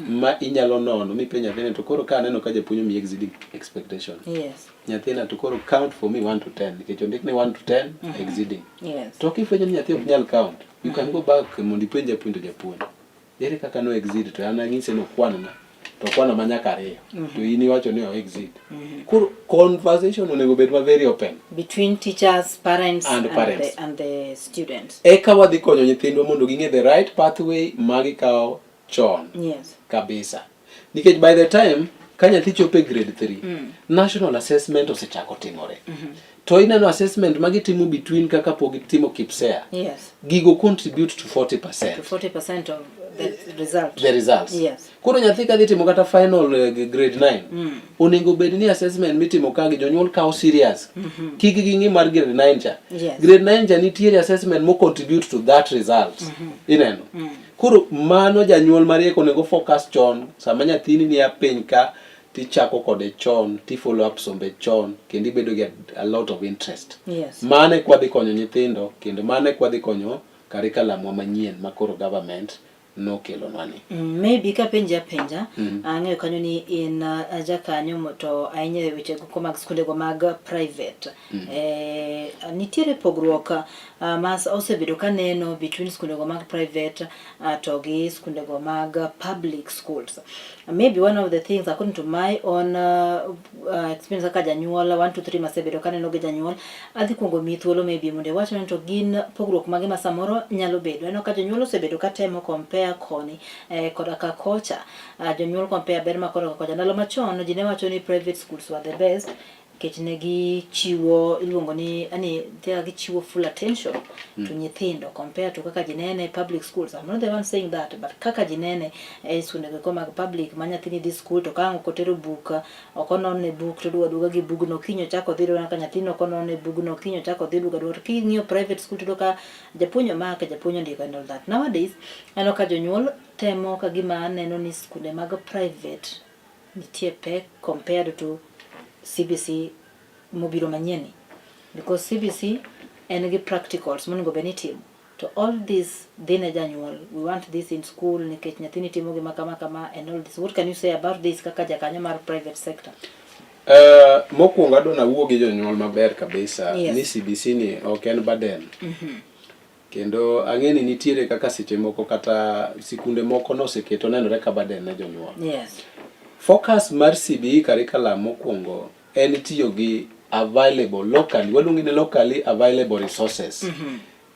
ma inyalo nono mipenj nyathini to koro ka aneno ka japuonj omiyi exceeding expectation. Yes. Nyathina to koro count for me 1 to 10 nikech ondik ni 1 to 10 exceeding. Yes. To kifwenyo ni nyathi ok nyal count, you can go back mondo ipenj japuonj to japuonj. Ere kaka no exceed to an anyise ni okwanna to okwana ma nyaka ariyo to in iwacho ni o exceed. Koro conversation onego bed ma very open. Between teachers, parents, And parents. The, and the students. Eka wadhi konyo nyithindwa mondo ging'e the right pathway ma gikawo chon. Yes. Kabisa. Nikech by the time ka nyathi chopo e grade 3, national assessment osechako timore. To ineno assessment ma gitimo between kaka pok gitimo KPSEA. Yes. Gigo contribute to 40%. To 40% of the result. The results. Yes. Koro nyathi kadhi timo kata final grade 9, onego bed ni assessment mitimo ka gi jonyuol kawo serious. Kik ging'i mar grade 9 cha. Yes. Grade 9 cha nitiere assessment mo contribute to that result. Ineno? Koro mano janyuol mariek onego focus chon sama nyathini ni piny ka tichako kode chon, ti follow up sombe chon kendo ibedo gi a lot of interest. Yes. Mano e kwadhi konyo nyithindo kendo mano e kwadhi konyo curriculum wa manyien ma koro government nokelonwa ni. Maybe kapenji apenja, ang'eyo kanyo ni in jakanyo to ahinya e weche go mag skunde go mag private. Nitiere pogruok ma osebedo kaneno between skunde go mag private to gi skunde go mag public schools. Maybe one of the things, according to my own experience kaka janyuol, 1 2 3 masebedo kaneno gi janyuol, adhi kuongo miyi thuolo maybe mondo iwach ni to gin pogruok mage ma samoro nyalo bedo. Aneno ka jonyuol osebedo katemo compare koni koda ka kocha. Jonyuol compare ber ma koni koda kocha. Ndalo machon ji ne wacho ni private schools were the best nikech ne gichiwo, iluongo ni yani gichiwo full attention to nyithindo compare to kaka ji nene public schools. I'm not the one saying that, but kaka ji nene e skunde go mag public ma nyathini dhi school to ka ang' ok otero buk, ok onone buk, to oduogo aduoga gi bugno, kiny ochako odhi iyudo ka nyathino ok onone bugno, kiny ochako odhi oduogo aduoga. To king'iyo private school tiyudo ka japuonj omake, japuonj ondiko and all that. Nowadays aneno ka jonyuol temo ka gima neno ni skunde mag private nitie pek compared to CBC mobiro manyien ni, because CBC en gi practicals monego bed ni itimo, to all this dhi ne janyuol, we want this in school nikech nyathini timo gima kama kama and all this. What can you say about this kaka jakanyo mar private sector? Mokwongo adwa nawuo gi jonyuol maber kabisa ni CBC ni ok en burden. Kendo ang'e ni nitiere kaka seche moko kata sikunde moko noseketo nenore ka burden ne jonyuol. Focus mar CBE curriculum mokwongo en tiyo gi available locally, waluonge ni locally available resources.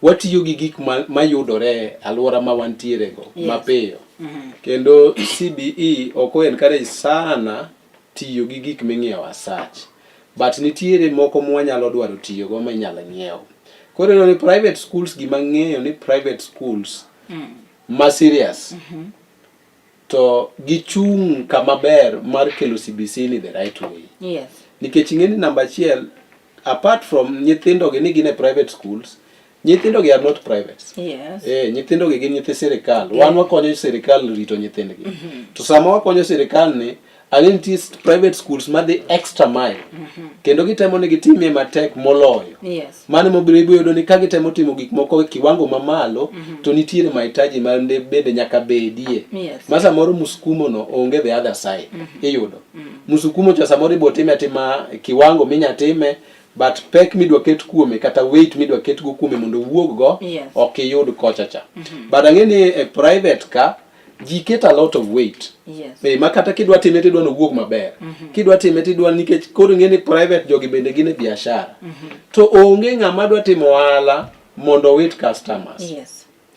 Watiyo gi gik mayudore e alwora ma wantiere go mapiyo. Kendo CBE ok o encourage sana tiyo gi gik ming'iewo as such. But nitiere moko mwanyalo dwaro tiyo go minyalo ng'iew. Koro ineno ni private schools, gima ng'eyo ni private schools ma serious to gichung' kama ber mar kelo CBC ni the right way. Nikech ing'e ni namba achiel, apart from nyithindo gi ni gin e private schools, nyithindo gi are not private. Nyithindo gi gin nyithi sirikal. Wan wakonyo sirikal rito nyithindgi. To sama wakonyo sirikal ni, ang'e nitie private schools madhi extra mile. Kendo gitemo ni gitimie matek moloyo. Mano mobiro ibiro yudo ni ka gitemo timo gik moko e kiwango mamalo, to nitiere mahitaji ma bende nyaka bedie. Ma samoro musukumo no onge the other side. Iyudo. Musukumo cha samoro ibo time atima kiwango minya time, but pek midwa ket kuome kata weight midwa ket go kuome mondo owuog go ok iyud kocha cha. But ang'e ni e private ka ji keto a lot of weight. Ma kata kidwa time tidwa nowuog maber. Kidwa time tidwa, nikech koro ing'e ni private jogi bende gin e biashara. To onge ng'ama dwa timo ohala mondo owit customers.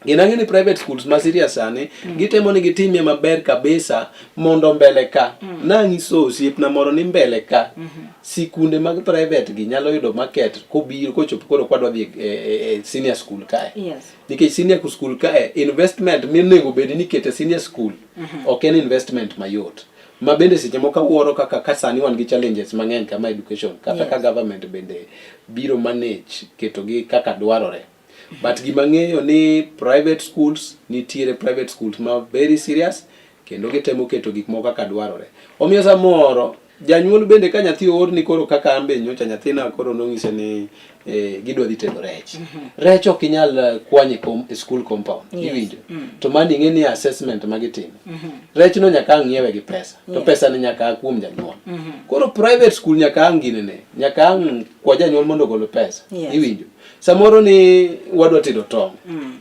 Gin ang'e ni private schools ma serious sani gitemo ni gitimie maber kabisa mondo mbele ka. Nang'iso osiepna moro ni mbele ka sikunde mag private gi nyalo yudo market kobiro kochopo koro kwadwa dhi e senior school kae. Nikech senior school kae, investment minego bed ni ikete senior school ok en investment mayot. Ma bende seche moko awuoro kaka ka sani wan gi challenges mang'eny kama education kata ka government bende biro manage ketogi kaka dwarore. But gima ng'eyo ni private schools, nitiere private schools ma very serious kendo gitemo keto gik moko kaka dwarore. Omiyo samoro janyuol bende ka nyathi oorni koro kaka an be nyocha nyathina koro nong'ise ni gidwa dhi tedo rech. Rech ok inyal kwanyo e school compound. Iwinjo? To mano ing'e ni assessment ma gitimo. Rech no nyaka ang' ng'iewe gi pesa. To pesa ni nyaka a kuom janyuol. Koro private school nyaka ang' ginene, nyaka ang' kwa janyuol mondo ogol pesa. Iwinjo? Samoro ni wadwa tedo tong'.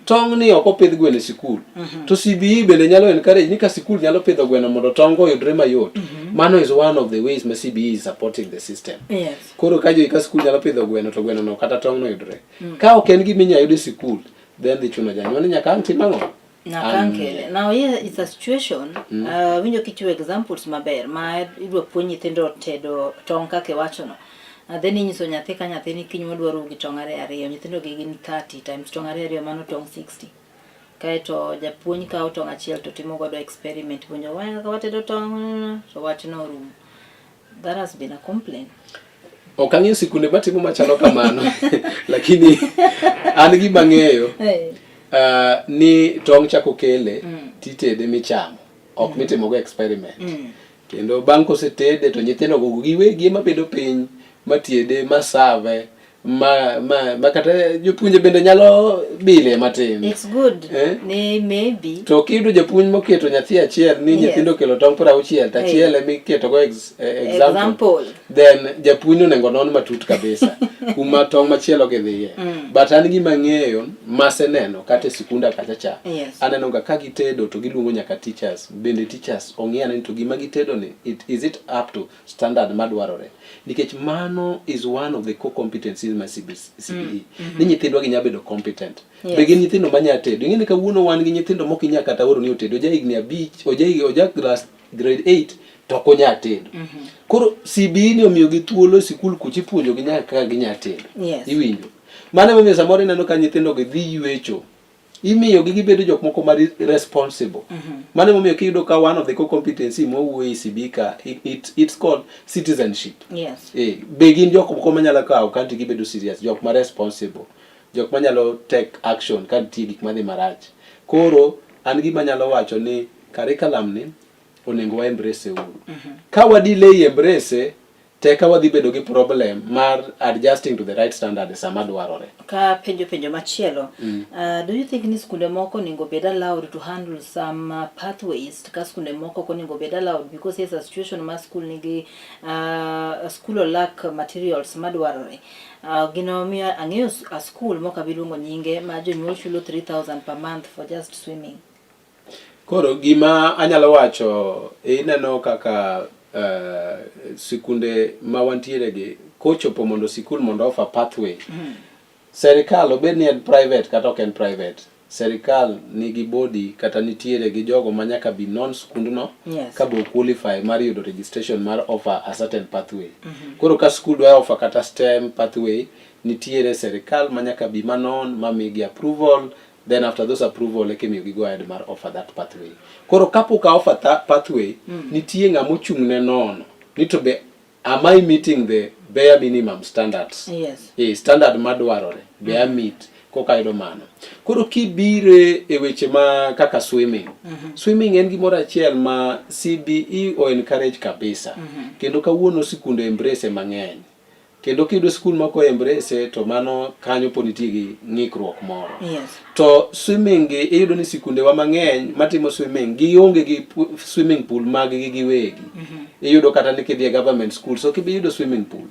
Tong' ni ok opidh gweno e sikul. To CBE bende nyalo encourage ni ka sikul nyalo pidho gweno mondo tong' go oyudre mayot. Mano is one of the ways ma CBE is supporting the system. Koro ka jo ka sikul nyalo pidho gweno to gweno no kata tong' no yudre. Ka ok en gima inyalo yud e sikul, then dhi chuno janyuol ni nyaka ang' tim ang'o? Nyaka ang' kele. Now here is a situation, winjo kichiwo examples maber ma idwa puonj nyithindo tedo tong' kaka iwacho no. Then inyiso nyathi ka nyathi ni kiny wadwaro gi tong' ariyo ariyo, nyithindo gi gin 30 times tong' ariyo ariyo mano tong' 60. Kaeto japuonj kawo tong' achiel to timo godo experiment, puonjo wa kaka watedo tong' to wachno orumo. That has been a complaint. Ok ang'eyo sikunde matimo machalo kamano, lakini an gima ang'eyo ni tong' chako kele titede michamo, ok mitimogo experiment. Kendo bang' kosetede to nyithindo go giwegi ema bedo piny matiede masave. Ma, ma, ma kata jopuonje bende nyalo bile matin. It's good. Eh? Ni maybe. To kiyudo japuonj moketo nyathi achiel ni Yes. nyithindo okelo tong' 60 to achiel Eh. ema iketogo example. Example. Then japuonj onego non matut kabisa kuma tong' machielo gidhiye. But an gima ang'eyo maseneno kata e sikunda kacha cha. Yes. Aneno ga ka gitedo to giluongo nyaka teachers. Bende teachers ong'i ane ni to gima gitedo ni is it up to standard madwarore. Nikech mano is one of the core competencies mar CBE. Ni nyithindwa gi nya bedo competent. Yes. Be gin nyithindo manya tedo. Ing'e ni kawuono wan gi nyithindo mok inya kata oro ni otedo. Oja higni 5, oja class grade 8 to ok onya tedo. Koro CBE ni omiyo gi thuolo e sikul kucha ipuonjo gi nyaka kaka ginya tedo. Yes. Iwinjo. Mano emomiyo samoro ineno ka nyithindo gi dhi ywecho. Imiyo gi gibedo jok moko ma responsible. Mano emomiyo kiyudo ka one of the core competency mwawuoye e CBE ka, it's called citizenship. Yes. Be gin jok moko manyalo kawo country gibedo serious, jok ma responsible, jok manyalo take action ka nitie gik madhi marach. Koro an gima anyalo wacho ni curriculum ni onego wa embrace uru. Ka wa delay embrace, teka wadhi bedo gi problem mar adjusting to the right standard sama dwarore. Ka penjo penjo machielo, do you think ni skunde moko onego bed allowed to handle some pathways to ka skunde moko ok onego bed allowed, because here's a situation ma school nigi school lack materials madwarore. Gino miyo ang'eyo a school mok abi luongo nyinge ma jonyuol chulo 3000 per month for just swimming. Koro gima anyalo wacho, ineno kaka sikunde ma wantiere gi kochopo mondo sikul mondo offer pathway. Serikal obed ni en private kata ok en private, serikal nigi body kata nitiere gi jogo ma nyaka bi non skundno ka bo qualify mar yudo registration mar offer a certain pathway. Koro ka skul dwa offer kata STEM pathway, nitiere serikal ma nyaka bi manon ma migi approval, then after those approval eka imiyo gi go ahead mar offer that pathway. Koro kapok a offer that pathway, nitie ng'ama ochung' ne nono ni to be am I meeting the bare minimum standards? Yes. Standard madwarore be a meet koka ayudo mano. Koro kibire e weche ma kaka swimming. Swimming en gimoro achiel ma CBE o encourage kabisa. Kendo kawuono sikunde embrace mang'eny. Kendo kiyudo skul ma ok embrace to mano kanyo pod nitie gi ng'ikruok moro. Yes. To swimming gi iyudo ni sikundewa mang'eny matimo swimming gionge gi swimming pool mag gi giwegi. Iyudo kata ni kidhi e government school so ok ibi yudo swimming pool.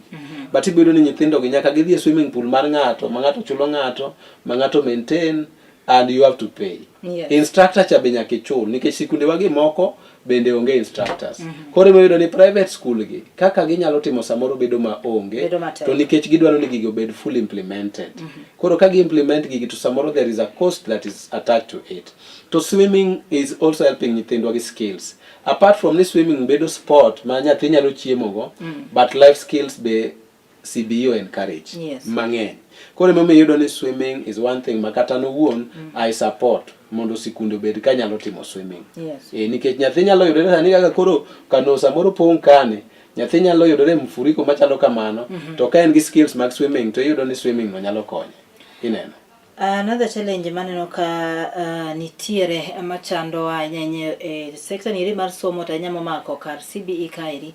But ibiro yudo ni nyithindo gi nyaka gidhi e swimming pool mar ng'ato, ma ng'ato chulo ng'ato, ma ng'ato maintain and you have to pay. Yes. Instructor cha be nyaka ichul nikech sikundewa gi moko bende onge instructors. Koro ema iyudo ni private school gi kaka ginyalo timo samoro bedo ma onge Bedo matek. to nikech gidwaro ni gigi obed fully implemented. Koro ka gi implement gigi to samoro there is a cost that is attached to it. To swimming is also helping nyithindwa gi skills. Apart from ni swimming bedo sport ma nyathi nyalo chiemo go, but life skills be CBE encourage Yes. mang'eny. Koro emomiyo iyudo ni swimming is one thing ma kata an owuon I support mondo sikunde obed ka nyalo timo swimming. Yes. Nikech nyathi nyalo yudore sani kaka koro kano samoro pong' kane, nyathi nyalo yudore e mfuriko machalo kamano, to ka en gi skills mag swimming to iyudo ni swimming no nyalo konye. Ineno. Another challenge maneno ka nitiere machando ahinya e sector ni mar somo to ahinya momako kar CBE kaeri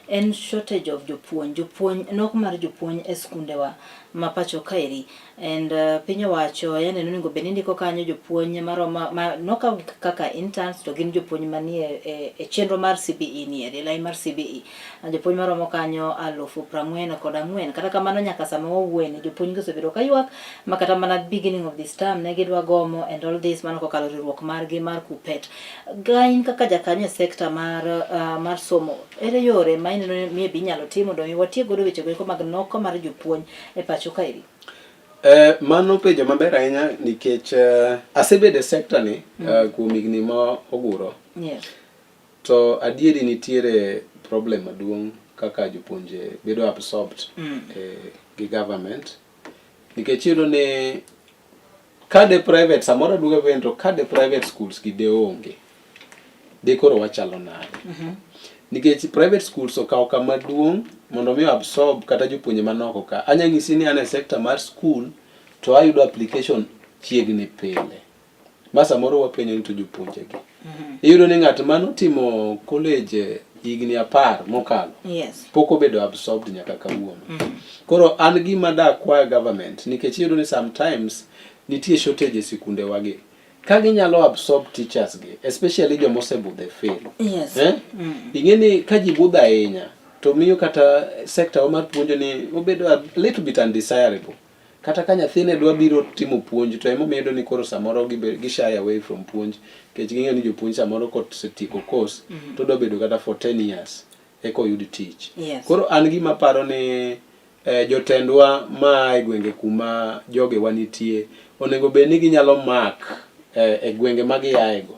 en shortage of jopuonj. Jopuonj, nok mar jopuonj e skundewa ma pacho kaeri. And piny owacho yani onego bed ni ndiko kanyo jopuonj maromo ma nokaw gi kaka interns to gin jopuonj manie e chenro mar CBE ni eri, lai mar CBE. Jopuonj maromo kanyo 44,000. Kata kamano nyaka sama wawuoye ni jopuonj gi osebedo ka ywak ma kata mana beginning of this term ne gidwa gomo and all this mano kokalo riwruok margi mar KUPPET. Ga in kaka jakanyo e sector mar somo, ere yore ma ineno ni maybe inyalo tim mondo mi watiek godo weche go eko mag nok mar jopuonj e pacho kaeri? Mano penjo maber ahinya nikech asebedo e sector ni kuom higni ma oguro. Yes. To adieri nitiere problem maduong' kaka jopuonje bedo absorbed gi government. Nikech iyudo ni ka de private samoro aduogo apenjo to ka de private schools gi de onge, de koro wachalo nade? Nikech private schools okawo kama duong' mondo mi absorb kata jopuonje manok ka. Anya nyisi ni an e sector mar school to ayudo application chiegni pile. Ma samoro wapenjo ni to jopuonje gi. Iyudo ni ng'at manotimo college higni 10 mokalo pok obedo absorbed nyaka kawuono. Koro an gima da kwayo government, nikech iyudo ni sometimes nitie shortage e sikunde wagi, ka ginyalo absorb teachers gi, especially joma osebudho e field. Eh? Ing'e ni ka ji budho ahinya to miyo kata sector wa mar puonjo ni obedo a little bit undesirable. Kata ka nyathine dwa biro timo puonj, to emomiyo iyudo ni koro samoro gi shy away from puonj, nikech ging'eyo ni jopuonj samoro kosetieko course to odwa bedo kata for 10 years eka oyud tich. Koro an gima paro ni jotendwa maa e gwenge kuma jogewa nitie onego bed ni ginyalo mark e gwenge ma giaego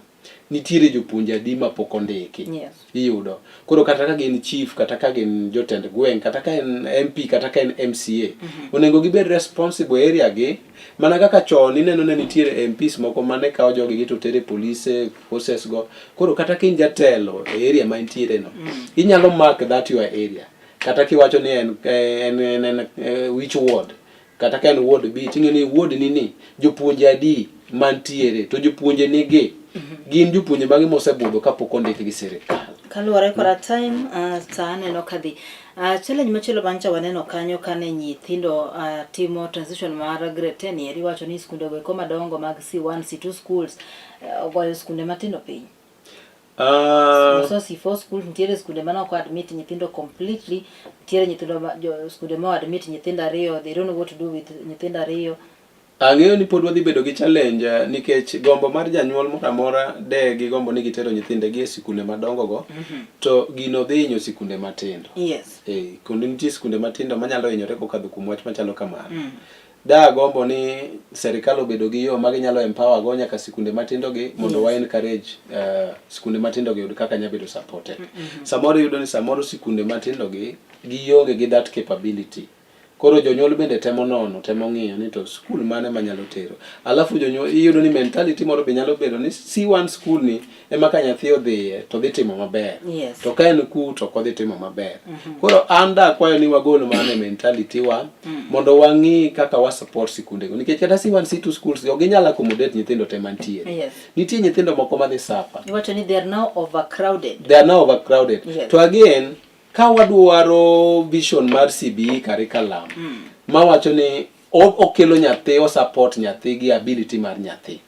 nitiere jopuonje adi ma pok ondiki. Iyudo koro kata ka gin chief, kata ka gin jotend gweng', kata ka en MP, kata ka en MCA, onego gibed responsible area gi. Mana kaka chon ineno ne nitiere MPs moko mane kawo jogi gi to tere police forces go. Koro kata ka in jatelo e area ma intiere no, inyalo mark that your area, kata kiwacho ni en which ward, kata ka en ward B, ting'e ni ward ni jopuonje adi mantiere, to jopuonje nigi gin jopuonje mage mosebudho kapok ondik gi sirikal. Kaluwore koda time, sa aneno kadhi. Challenge machielo bang' cha waneno kanyo kane nyithindo timo transition mar grade 10 eri, iwacho ni skunde go eko madongo mag C1, C2 schools ogoyo skunde matindo piny. So C4 schools, nitiere skunde mane ok admit nyithindo completely, nitiere nyithindo ma, jo, skunde ma admit nyithindo ariyo, they don't know what to do with nyithindo ariyo. Ang'eyo ni pod wadhi bedo gi challenge, nikech gombo mar janyuol moro amora de gi gombo ni gitero nyithindegi e sikunde madongo go, to gino dhi hinyo sikunde matindo. Eh, kuonde nitie sikunde matindo manyalo hinyore kokadho kuom wach machalo kamano. Da gombo ni serikal obedo gi yo ma ginyalo empower go nyaka sikunde matindo gi mondo wa encourage sikunde matindo gi oyud kaka nyalo bedo supported. Samoro iyudo ni samoro sikunde matindo gi gionge gi that capability. Koro jonyuol bende temo nono, temo ng'iyo ni to skul mane manyalo tero. Alafu jonyuol iyudo ni mentality moro be nyalo bedo ni C1 school ni ema ka nyathi odhiye to dhi timo maber. To ka en ku to ok odhi timo maber. Koro an da kwayo ni wagol mano e mentality wa mondo wang'i kaka wa support sikunde go. Nikech kata C1, C2 schools ok ginyal accommodate nyithindo te mantiere. Nitie nyithindo moko madhi suffer. Iwacho ni they are now overcrowded. They are now overcrowded. To again, ka wadwaro vision mar CBE curriculum mawacho ni okelo nyathi, o support nyathi gi ability mar nyathi.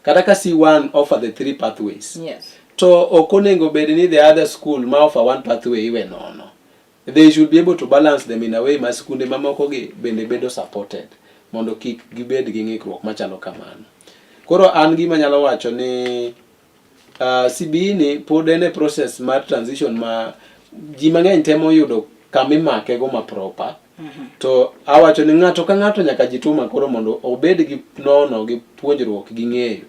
Kata ka C1 offer the three pathways. To ok onego bed ni the other school ma offer one pathway iwe nono. They should be able to balance them in a way ma skunde mamoko gi bende bedo supported mondo kik gibed gi ng'ikruok machalo kamano. Koro an gima nyalo wacho ni CBE ni pod en e process mar transition ma ji mang'eny temo yudo kama imake go ma proper. To awacho ni ng'ato ka ng'ato nyaka jituma koro mondo obed gi nono gi puonjruok gi ng'eyo.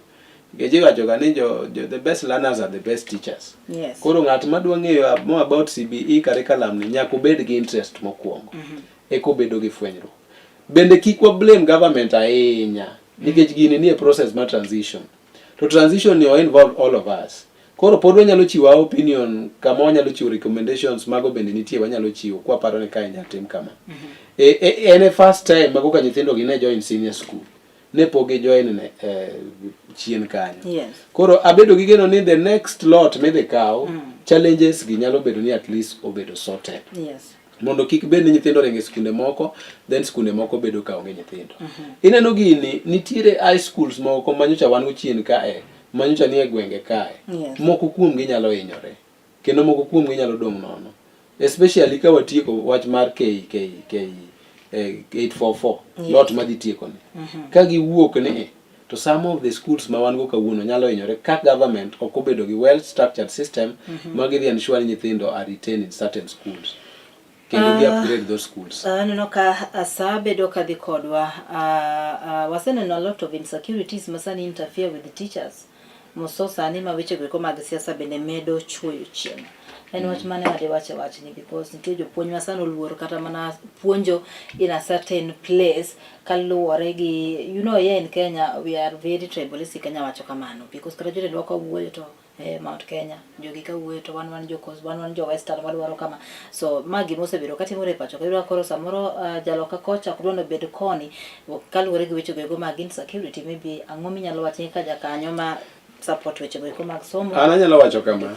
Nikech iwacho ga ni jo the best learners are the best teachers. Koro ng'at madwa ng'eyo more about CBE curriculum ni nyaka obed gi interest mokwongo. Eka obedo gi fwenyruok. Bende kik wa blame government ahinya nikech gini nie process mar transition. To transition ni o involve all of us. Koro pod wanyalo chiwo our opinion, kama wanyalo chiwo recommendations mago bende nitie, wanyalo chiwo kwaparo ni kae nyalo tim kama. En e first time ma koka nyithindo gi ne join senior school. Ne pok gi join ne chien kanyo. Koro abedo gi geno ni the next lot midhi kaw, challenges gi nyalo bedo ni at least obedo sorted. Mondo kik bed ni nyithindo ringo e skunde moko, then skunde moko bedo ka onge nyithindo. Ineno gini, nitiere high schools moko manyocha wan go chien kae, manyocha nie gwenge kae. Moko kuomgi nyalo hinyore, kendo moko kuomgi nyalo dong' nono. Especially ka watieko wach mar K 844, lot madhi tieko ni. Ka giwuok ni, to some of the schools ma wan go kawuono nyalo hinyore ka government ok obedo gi well structured system ma gidhi ensure ni nyithindo are retained in certain schools. Kendo gi upgrade those schools. Aneno ka sa bedo kadhi kodwa. Waseneno a lot of insecurities ma sani interfere with the teachers. Moso sani ma weche go eko mag siasa bende medo chuoyo chiemo. En wach mane ma diwach e wachni, because nitie jopuonj ma sani oluor kata mana puonjo in a certain place kaluwore gi, you know, here in Kenya we are very tribalistic. Kenya wacho kamano because kata jotendwa ka wuoyo to Mount Kenya, jogi ka wuoyo to wan jo Coast, wan jo Western, wadwaro kama. So ma gima osebedo katimore e pacho ka. Iyudo ka koro samoro jaloka kocha ok dwa ni obed koni kaluwore gi weche go eko mag insecurity. Maybe ang'o minyalo wacho ka jakanyo ma support weche go eko mag somo. An anyalo wacho kama.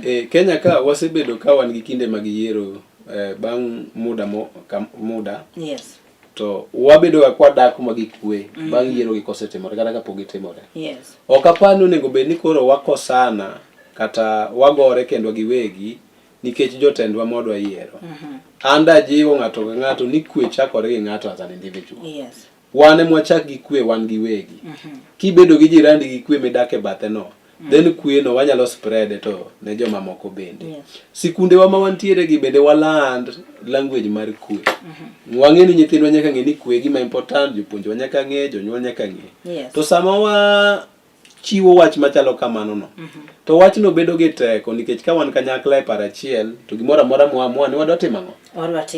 E, Kenya ka wasebedo ka wan gi kinde mag yiero eh, bang' muda mo, kam, muda. Yes. To wabedo ga kwadak ma gi kwe mm. bang' yiero gi kosetimore kata kapok gitimore. Yes. Ok apar ni onego bed ni koro wakosana kata wagore kendwa giwegi nikech jotendwa modwa yiero. Mm -hmm. An dajiwo ng'ato ka ng'ato ni kwe chakore gi ng'ato as an individual. Yes. Wan ema wachak gi kwe wan giwegi. Mm -hmm. Kibedo gi jirandi gi kwe midak e bathe no, mm -hmm. then kwe no wanyalo spread to ne joma moko bende. Yes. Sikundewa ma wantiere gi bende waland language mar kwe. Mm -hmm. Wang'e ni nyithindwa nyaka ng'e ni kwe gima important, jopuonjwa nyaka ng'e, jonyuol nyaka ng'e. Yes. To sama wa chiwo wach machalo kamano no mm -hmm. to wachno bedo gi teko nikech ka wan kanyakla e paro achiel to gimoro amora mwaamua ni wadwa timo ang'o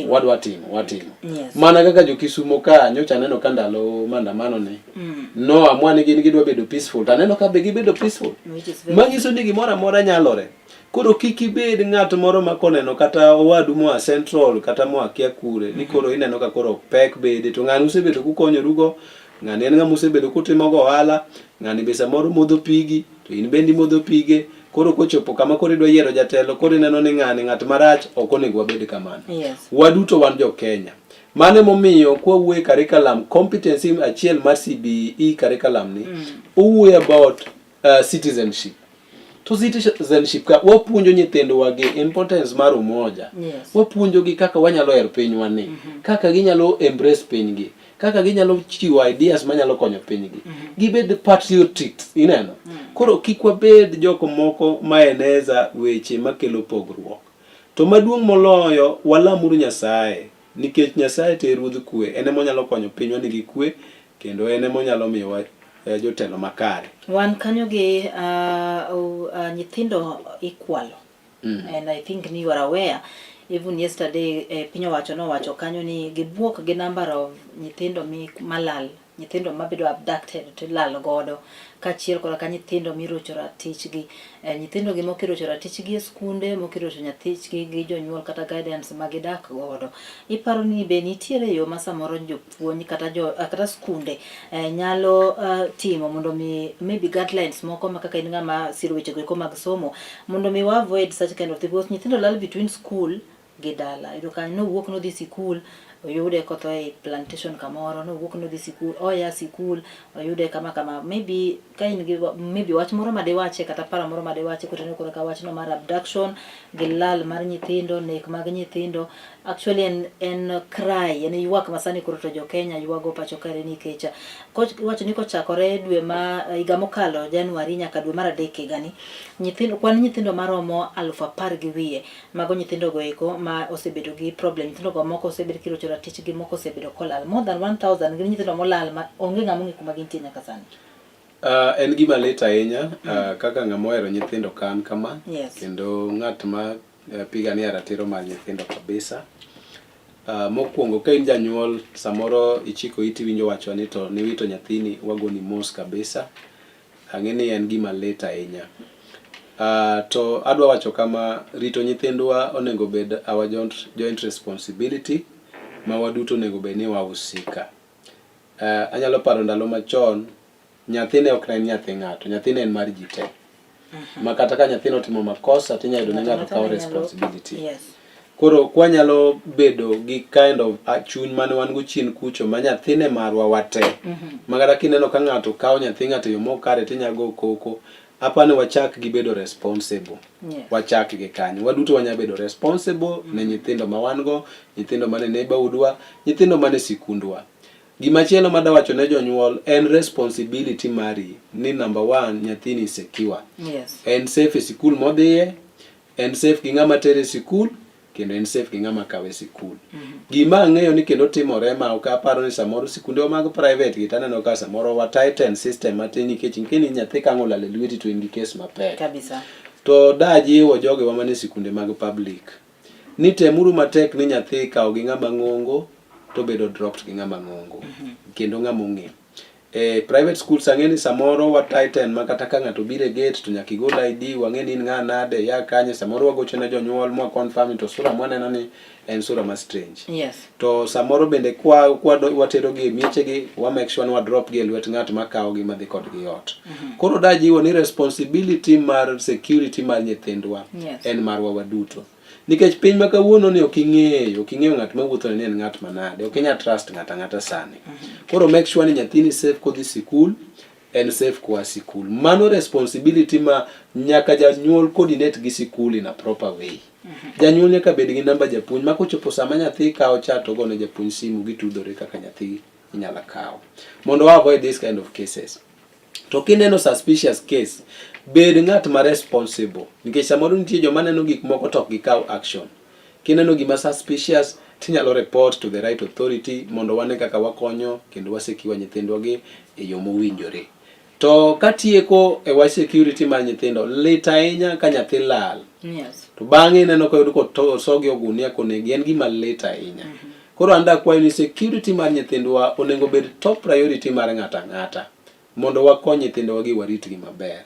wadwa timo watimo yes. Mana kaka jo-Kisumo ka nyocha aneno ka ndalo maandamano ni mm. noamua ni gin gidwa bedo peaceful to aneno ka be gibedo peaceful manyiso ni gimoro amora nyalore. Koro kik ibed ng'at moro ma koneno kata owadu moa Central kata moa kia kure ni koro ineno ka koro pek bede to ng'ani usebedo kukonyorugo ng'ani en ng'ama usebedo kutimogo ohala ng'ani be samoro modho pigi to in bende imodho pige koro kochopo kama koro idwa yiero jatelo koro ineno ni ng'ani ng'at marach ok onego wabed kamano. Yes. Waduto wan jo Kenya. Mano emomiyo kwawuoyo e curriculum competency achiel mar CBE curriculum ni mm. owuoyo about citizenship. To citizenship ka wapuonjo nyithindwa gi importance mar umoja. Yes. Wapuonjo gi kaka wanyalo hero pinywa ni, mm -hmm. kaka ginyalo embrace pinygi, kaka ginyalo chiwo ideas manyalo konyo pinygi. Mm -hmm. Gibed patriotic, ineno. Mm -hmm. Koro kik wabed jok moko ma eneza weche makelo pogruok. To maduong' moloyo walamuru Nyasaye nikech Nyasaye to e ruodh kwe, en ema onyalo konyo pinywa ni gi kwe kendo en ema onyalo miyowa eh, jotelo makare. Wan kanyo gi uh, uh, nyithindo ikwalo. Mm. And I think ni you are aware even yesterday eh, piny owacho nowacho kanyo ni gibuok gi number of nyithindo mi malal nyithindo mabedo abducted to ilal godo kaachiel koda ka nyithindo mirocho ratichgi eh, nyithindo gi moko irocho ratichgi e skunde moko irocho nyathichgi gi jonyuol kata guidance ma gidak godo iparo ni be nitiere yo ma samoro jopuonj kata jo, eh, kata skunde eh, nyalo uh, timo mondo mi maybe guidelines moko ma kaka in ng'ama siro weche go eko mag somo mondo mi wa avoid such kind of thing because nyithindo lal between school gi dala. Iyudo ka nowuok nodhi sikul, oyude kotho e plantation kamoro, nowuok nodhi sikul, oya sikul, oyude kama kama. Maybe ka in gi maybe wach moro ma diwache kata paro moro ma diwache kotenore kore ka wachno mar abduction gi lal mar nyithindo, nek mag nyithindo, actually en, en cry, en ywak ma sani koro to jo Kenya ywago pacho kae nikech iwacho ni kochakore dwe ma higa mokalo January nyaka dwe mar adek higani, nyithindo, kwan nyithindo maromo 10,000 gi wiye Mago nyithindo go eko ma osebedo gi problem. Nyithindo go moko osebed kirocho ratichgi, moko osebedo kolal. More than 1000 gin nyithindo molal ma onge ng'ama ong'e kuma gintie nyaka sani. Uh, en gima lit ahinya uh, kaka ng'ama ohero nyithindo ka an kama Yes. kendo ng'at ma uh, pigania ratiro mar nyithindo kabisa. Uh, mokwongo ka in janyuol samoro ichiko iti winjo wachwa ni to niwito nyathini wagoni mos kabisa. Ang'e ni en gima lit ahinya. Uh, to adwa wacho kama rito nyithindwa onego bed our joint, joint responsibility ma waduto onego bed ni wahusika. Uh, anyalo paro ndalo machon nyathi ne ok ne en nyathi ng'ato, nyathi ne en mar ji te. Ma kata ka nyathino otimo makosa tinyalo yudo ni ng'ato kawo responsibility. Yes. Koro kwanyalo bedo gi kind of a chuny mane wan go chien kucho ma nyathi ne marwa wate. Mm -hmm. Ma kata kineno ka ng'ato kawo nyathi ng'ato e yo mok kare tinya go koko. Apa ni wachak gi bedo responsible. Yes. Wachak gi kanyo. Waduto wanya bedo responsible mm -hmm. ne nyithindo ma wan go, nyithindo mane neighborhood-wa, nyithindo mane sikundwa. Gimachielo madawacho ne jonyuol en responsibility mari ni number one nyathini secure. Yes. En safe e sikul modhiye, en safe gi ng'ama tere e sikul, kendo en safe gi ng'ama kawe e sikul. Mm -hmm. Gima ang'eyo ni kendo timore ma ok aparo ni samoro sikundewa mag private gi taneno ka samoro wa tighten system matin nikech ing'e ni nyathi ka ang' olal e lweti to in gi case mapek. Kabisa. To dajiwo jogewa mane sikunde mag public ni temuru matek ni nyathi ikawo gi ng'ama ng'ongo to bedo dropped gi ng'ama ng'ongo mm -hmm. kendo ng'ama ong'e. E private schools ang'e ni samoro wa tighten ma kata ka ng'ato biro e gate to nyaka igol ID, wang'e ni in ng'a nade, ya kanye, samoro wagocho ne jonyuol mwa confirm to sura mwaneno ni en sura ma strange. Yes. To samoro bende kwa, kwa watero gi e miechegi, wa make sure ni wa drop gi e lwet ng'at ma kawo gi madhi kodgi ot. Koro dajiwo ni responsibility mar security mar nyithindwa Yes. en marwa waduto. Nikech piny ma kawuono ni ok ing'eyo, ok ing'eyo ng'at mawuotho ni en ng'at manade, ok inyal trust ng'at ang'ata sani. Koro make sure ni nyathini safe kodhi sikul, en safe koa sikul. Mano responsibility ma nyaka janyuol coordinate gi sikul in a proper way. Janyuol nyaka bed gi namba japuonj ma kochopo sama nyathi kawo cha to ogone japuonj simu gitudore kaka nyathi inyalo kaw. Mondo wa avoid this kind of cases. To kineno suspicious case, bed ng'at ma responsible. Nikech samoro nitie joma neno gik moko to ok gikaw action. Kineno gima suspicious, tinyalo report to the right authority mondo wane kaka wakonyo kendo wasecure nyithindwa gi e yo mowinjore. To katieko e wach security mar nyithindo, lit ahinya ka nyathi lal. Yes. To bang'e ineno koyud kosogi ogunia konegi, en gima lit ahinya. Koro an dakwayo ni security mar nyithindwa onego bed top priority mar ng'ato ang'ata mondo wakony nyithindwa gi waritgi maber.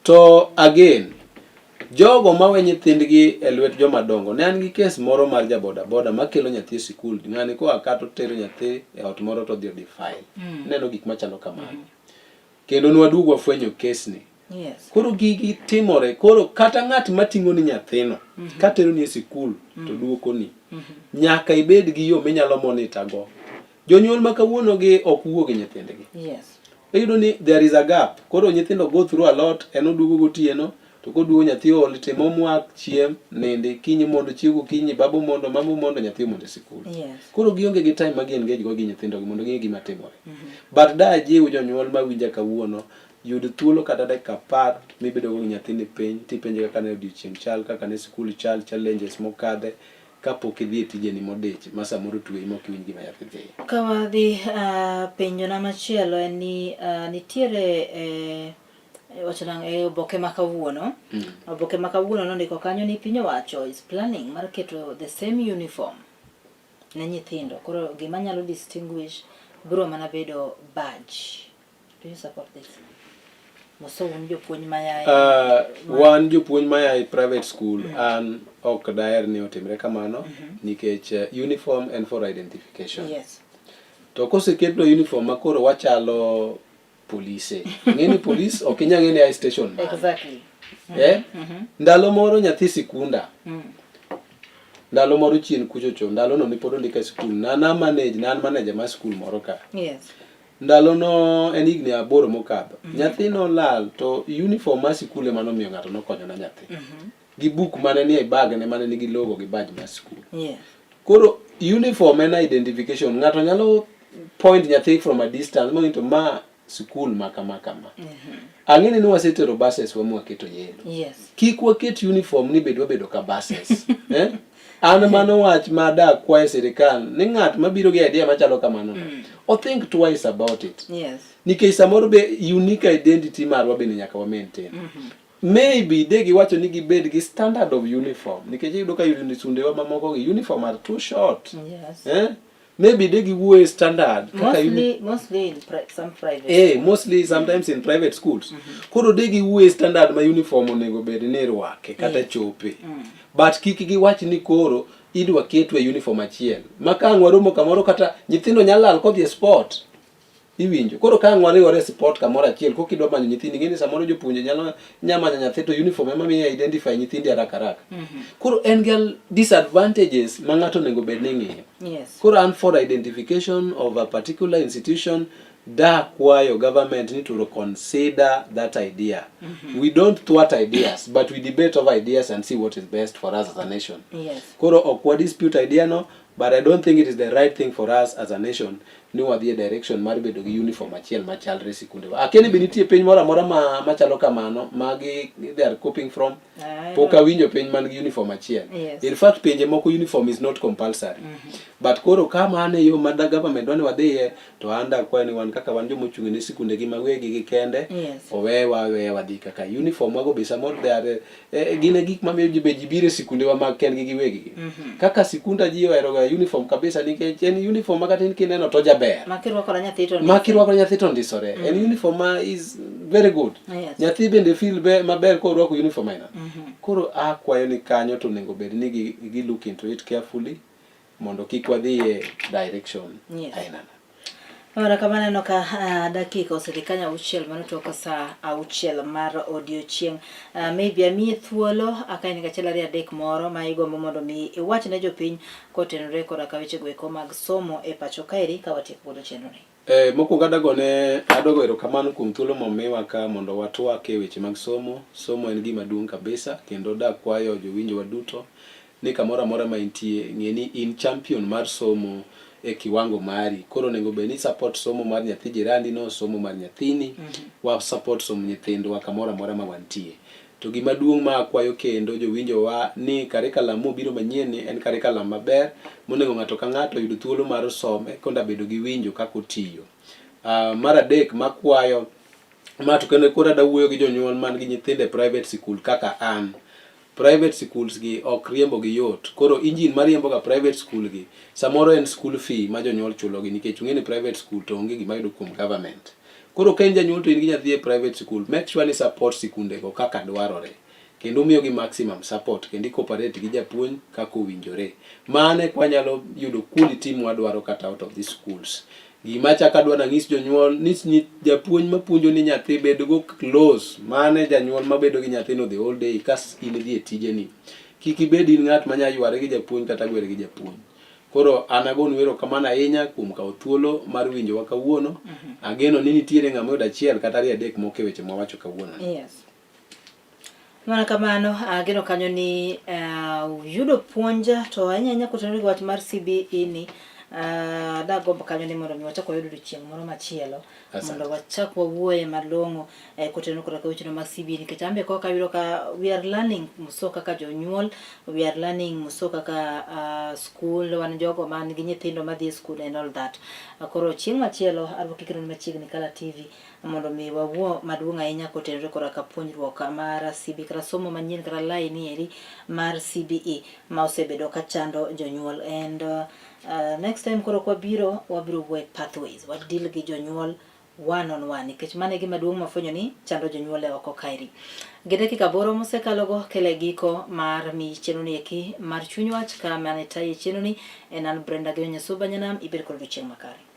To again, jogo mawe nyithindgi e lwet joma dongo, ne an gi kes moro mar ja boda boda makelo nyathi e sikul, ng'ani koa ka to tero nyathi e ot moro to odhi odefile. Ineno gik machalo kamano. Kendo nwaduogo wafwenyo kes ni. Yes. Koro gigi timore, koro kata ng'at mating'o ni nyathino, katero ni e sikul to duoko ni. Nyaka ibed gi yo minyalo monitor go. Jonyuol ma kawuono gi ok wuo gi nyithindgi. Yes. Iyudo ni there is a gap. Koro nyithindo go through a lot, en oduogo gotieno, to koduogo nyathi ool, tim homework, chiem, nindi, kinyi mondo chiew gokinyi, baba mondo, mama mondo, nyathi mondo e sikul. Yes. Koro gionge gi time ma gi engage go gi nyithindo gi mondo ging'e gima timore. But da ajiw jonyuol mawinja kawuono, yud thuolo kata dakika 10 mibedo go gi nyathini piny tipenje kaka ne odiochieng' chal, kaka ne sikul chal, challenges mokadhe kapok idhi e tijeni modich ma samoro tweyi mok iwinj gima nyathi dhiye. Ka wadhi penjona machielo en ni nitiere wacho nang'o e oboke ma kawuono. Oboke ma kawuono nondiko kanyo ni piny owacho is planning mar keto the same uniform ne nyithindo. Koro gima nyalo distinguish biro mana bedo badge. Do you support this? Moso un jopuonj maya Wan jopuonj maya e private school, an ok daher ni otimre kamano nikech uniform en for identification. Yes. To koseketno uniform ma koro wachalo polise. Ing'e ni polis ok inyal ng'e ni ae station mane. Exactly. Eh? Ndalo moro nyathi sikunda. Ndalo moro chien kuchocho, ndalo no ne pod ondika e sikul. Na na manage, na an manager mar sikul moro ka. Yes. Ndalo no en higni 8 mokadho. Nyathi nolal to uniform mar sikul ema nomiyo ng'ato nokonyo na nyathi. Gi buk mane nie bag ne mane nigi logo gi badge mar sikul. Yes. Koro uniform en identification. Ng'ato nyalo point nyathi from a distance mong'e to ma sikul ma kama kama. Ang'e ni wasetero buses wa mwaketo yellow. Yes. Kik waket uniform ni bed wabedo ka buses. Eh? An mano wach ma da kwayo sirikal ni ng'at mabiro gi idea machalo kamano no, o think twice about it. Yes. Nikech samoro be unique identity marwa bende nyaka wa maintain. Maybe de giwacho ni gibed gi standard of uniform nikech iyudo ka sundewa mamoko gi uniform are too short. Yes. Eh? Maybe de giwuoye standard kaka Mostly in some private. Mostly sometimes in private schools. Koro de giwuoye standard ma uniform onego bed ni irwake kata chope. But kik giwach ni koro idwa ketwa e uniform achiel. Ma ka ang' waromo kamoro kata nyithindo nyalo lal kodhi e sport. Iwinjo. Koro ka ang' wariwore e sport kamoro achiel koka idwa manyo nyithindi ing'e ni samoro jopuonje nyalo nya manyo nyathi to uniform ema miyo identify nyithindi haraka haraka. Koro en gi disadvantages ma ng'ato onego bed ni ng'iyo. Yes. Koro an for identification of a particular institution da kwayo government ni to consider that idea. We don't thwart ideas, but we debate over ideas and see what is best for us as a nation. Yes. Koro ok wa dispute idea no, but I don't think it is the right thing for us as a nation ni wadhi e direction mar bedo gi uniform achiel machalre sikunde wa. Akia ni be nitie piny moro amora ma machalo kamano ma gi they are copying from. Pok awinjo piny man gi uniform achiel. Yes. In fact pinje moko uniform is not compulsory. But koro ka mano e yo ma da government dwa ni wadhiye to an dakwayo ni wan kaka wan joma ochung' ne sikunde gi mawegi gi kende Yes. owewa aweya wadhi kaka uniform wago be samoro they are gin e gik mamiyo ji be ji biro e sikundewa mag kendgi giwegi gi. Kaka sikunda ji ohero ga weyo uniform kabisa nikech en uniform ma kata in kineno to jaber. Ma kirwako na nyathi to Ma kirwako nyathi to ndisore. En uniform ma is very good. Yes. Nyathi bende feel be, maber korwako uniform aina. Koro akwayo ni kanyo to onego bed ni gi, gi look into it carefully mondo kik wadhi e direction Yes. aina no. Ora kama aneno ka dakika osedhi kanyo auchiel mano tok saa auchiel mar odiochieng'. Maybe amiyi thuolo ka in gi achiel ariyo adek moro ma igombo mondo mi iwach ne jopiny kotenore koda ka wechego eko mag somo e pacho kaeri ka watieko godo chenro ni. Mokwongo adagone adogo erokamano kuom thuolo momiwa ka mondo watwak e weche mag somo. Somo en gima duong' kabisa kendo dakwayo jowinjowa duto ni kamoro amora ma intie ng'e ni in champion mar somo e kiwango mari. Koro onego bed ni support somo mar nyathi jirandi no, somo mar nyathini, wa support somb nyithindwa kamoro amora ma wantie. To gima duong' ma akwayo kendo jowinjowa ni curriculum mobiro manyien ni en curriculum maber monego ng'ato ka ng'ato oyud thuolo mar some konda bedo gi winjo kaka otiyo. Mar adek makwayo ma to kendo koro adwa wuoyo gi jonyuol man gi nyithindo e private school kaka an. Private schools gi ok riembo gi yot. Koro engine mariembo ga private school gi samoro en school fee ma jonyuol chulo gi nikech ung'e ni private school to onge gima yudo kuom government. Koro ka in janyuol to in gi nyathi e private school, make sure ni support sikunde go kaka dwarore. Kendo umiyo gi maximum support kendo i cooperate gi japuonj kaka owinjore. Mano eka wanyalo yudo quality mwadwaro kata out of these schools. Gima achako adwa nang'is jonyuol ni japuonj mapuonjo ni nyathi bed go close. Mano e janyuol mabedo gi nyathino the whole day kas in idhi e tijeni. Kik ibed in ng'at manya yware gi japuonj kata gwere gi japuonj. Koro an agonu erokamano ahinya kuom kawo thuolo mar winjowa kawuono. Ageno ni nitiere ng'ama oyudo achiel kata ariyo adek moko e weche mwawacho kawuono. Yes. Mana kamano, ageno kanyo ni uyudo puonj to ahinya ahinya kotenore gi wach mar CBE ni dagombo kanyo ni mondo mi wachak wayud odiochieng' moro machielo mondo wachak wawuoye malong'o kotenore koda ka weche mag CBE nikech an be koka ayudo ka we are learning muso kaka jonyuol, we are learning muso kaka school, wan jogo man gi nyithindo madhi e school and all that. Koro chieng' machielo arwaki kendo machiegni Kala TV mondo mi wawuo maduong' ahinya kotenore koda ka puonjruok mar CBE kata somo manyien kata laini eri mar CBE ma osebedo ka chando jonyuol and next time koro kwabiro wabiro wuoyo e pathways wa deal gi jonyuol one on one nikech mano e gima duong' mafwenyo ni chando jonyuol e oko kaeri. Gi dakika aboro mosekalogo kele giko mar mi chenro ni eki mar chuny wach ka mane tayi chenro ni en an Brenda Gino Nyasuba Nyanam ibed kod odiochieng' makare.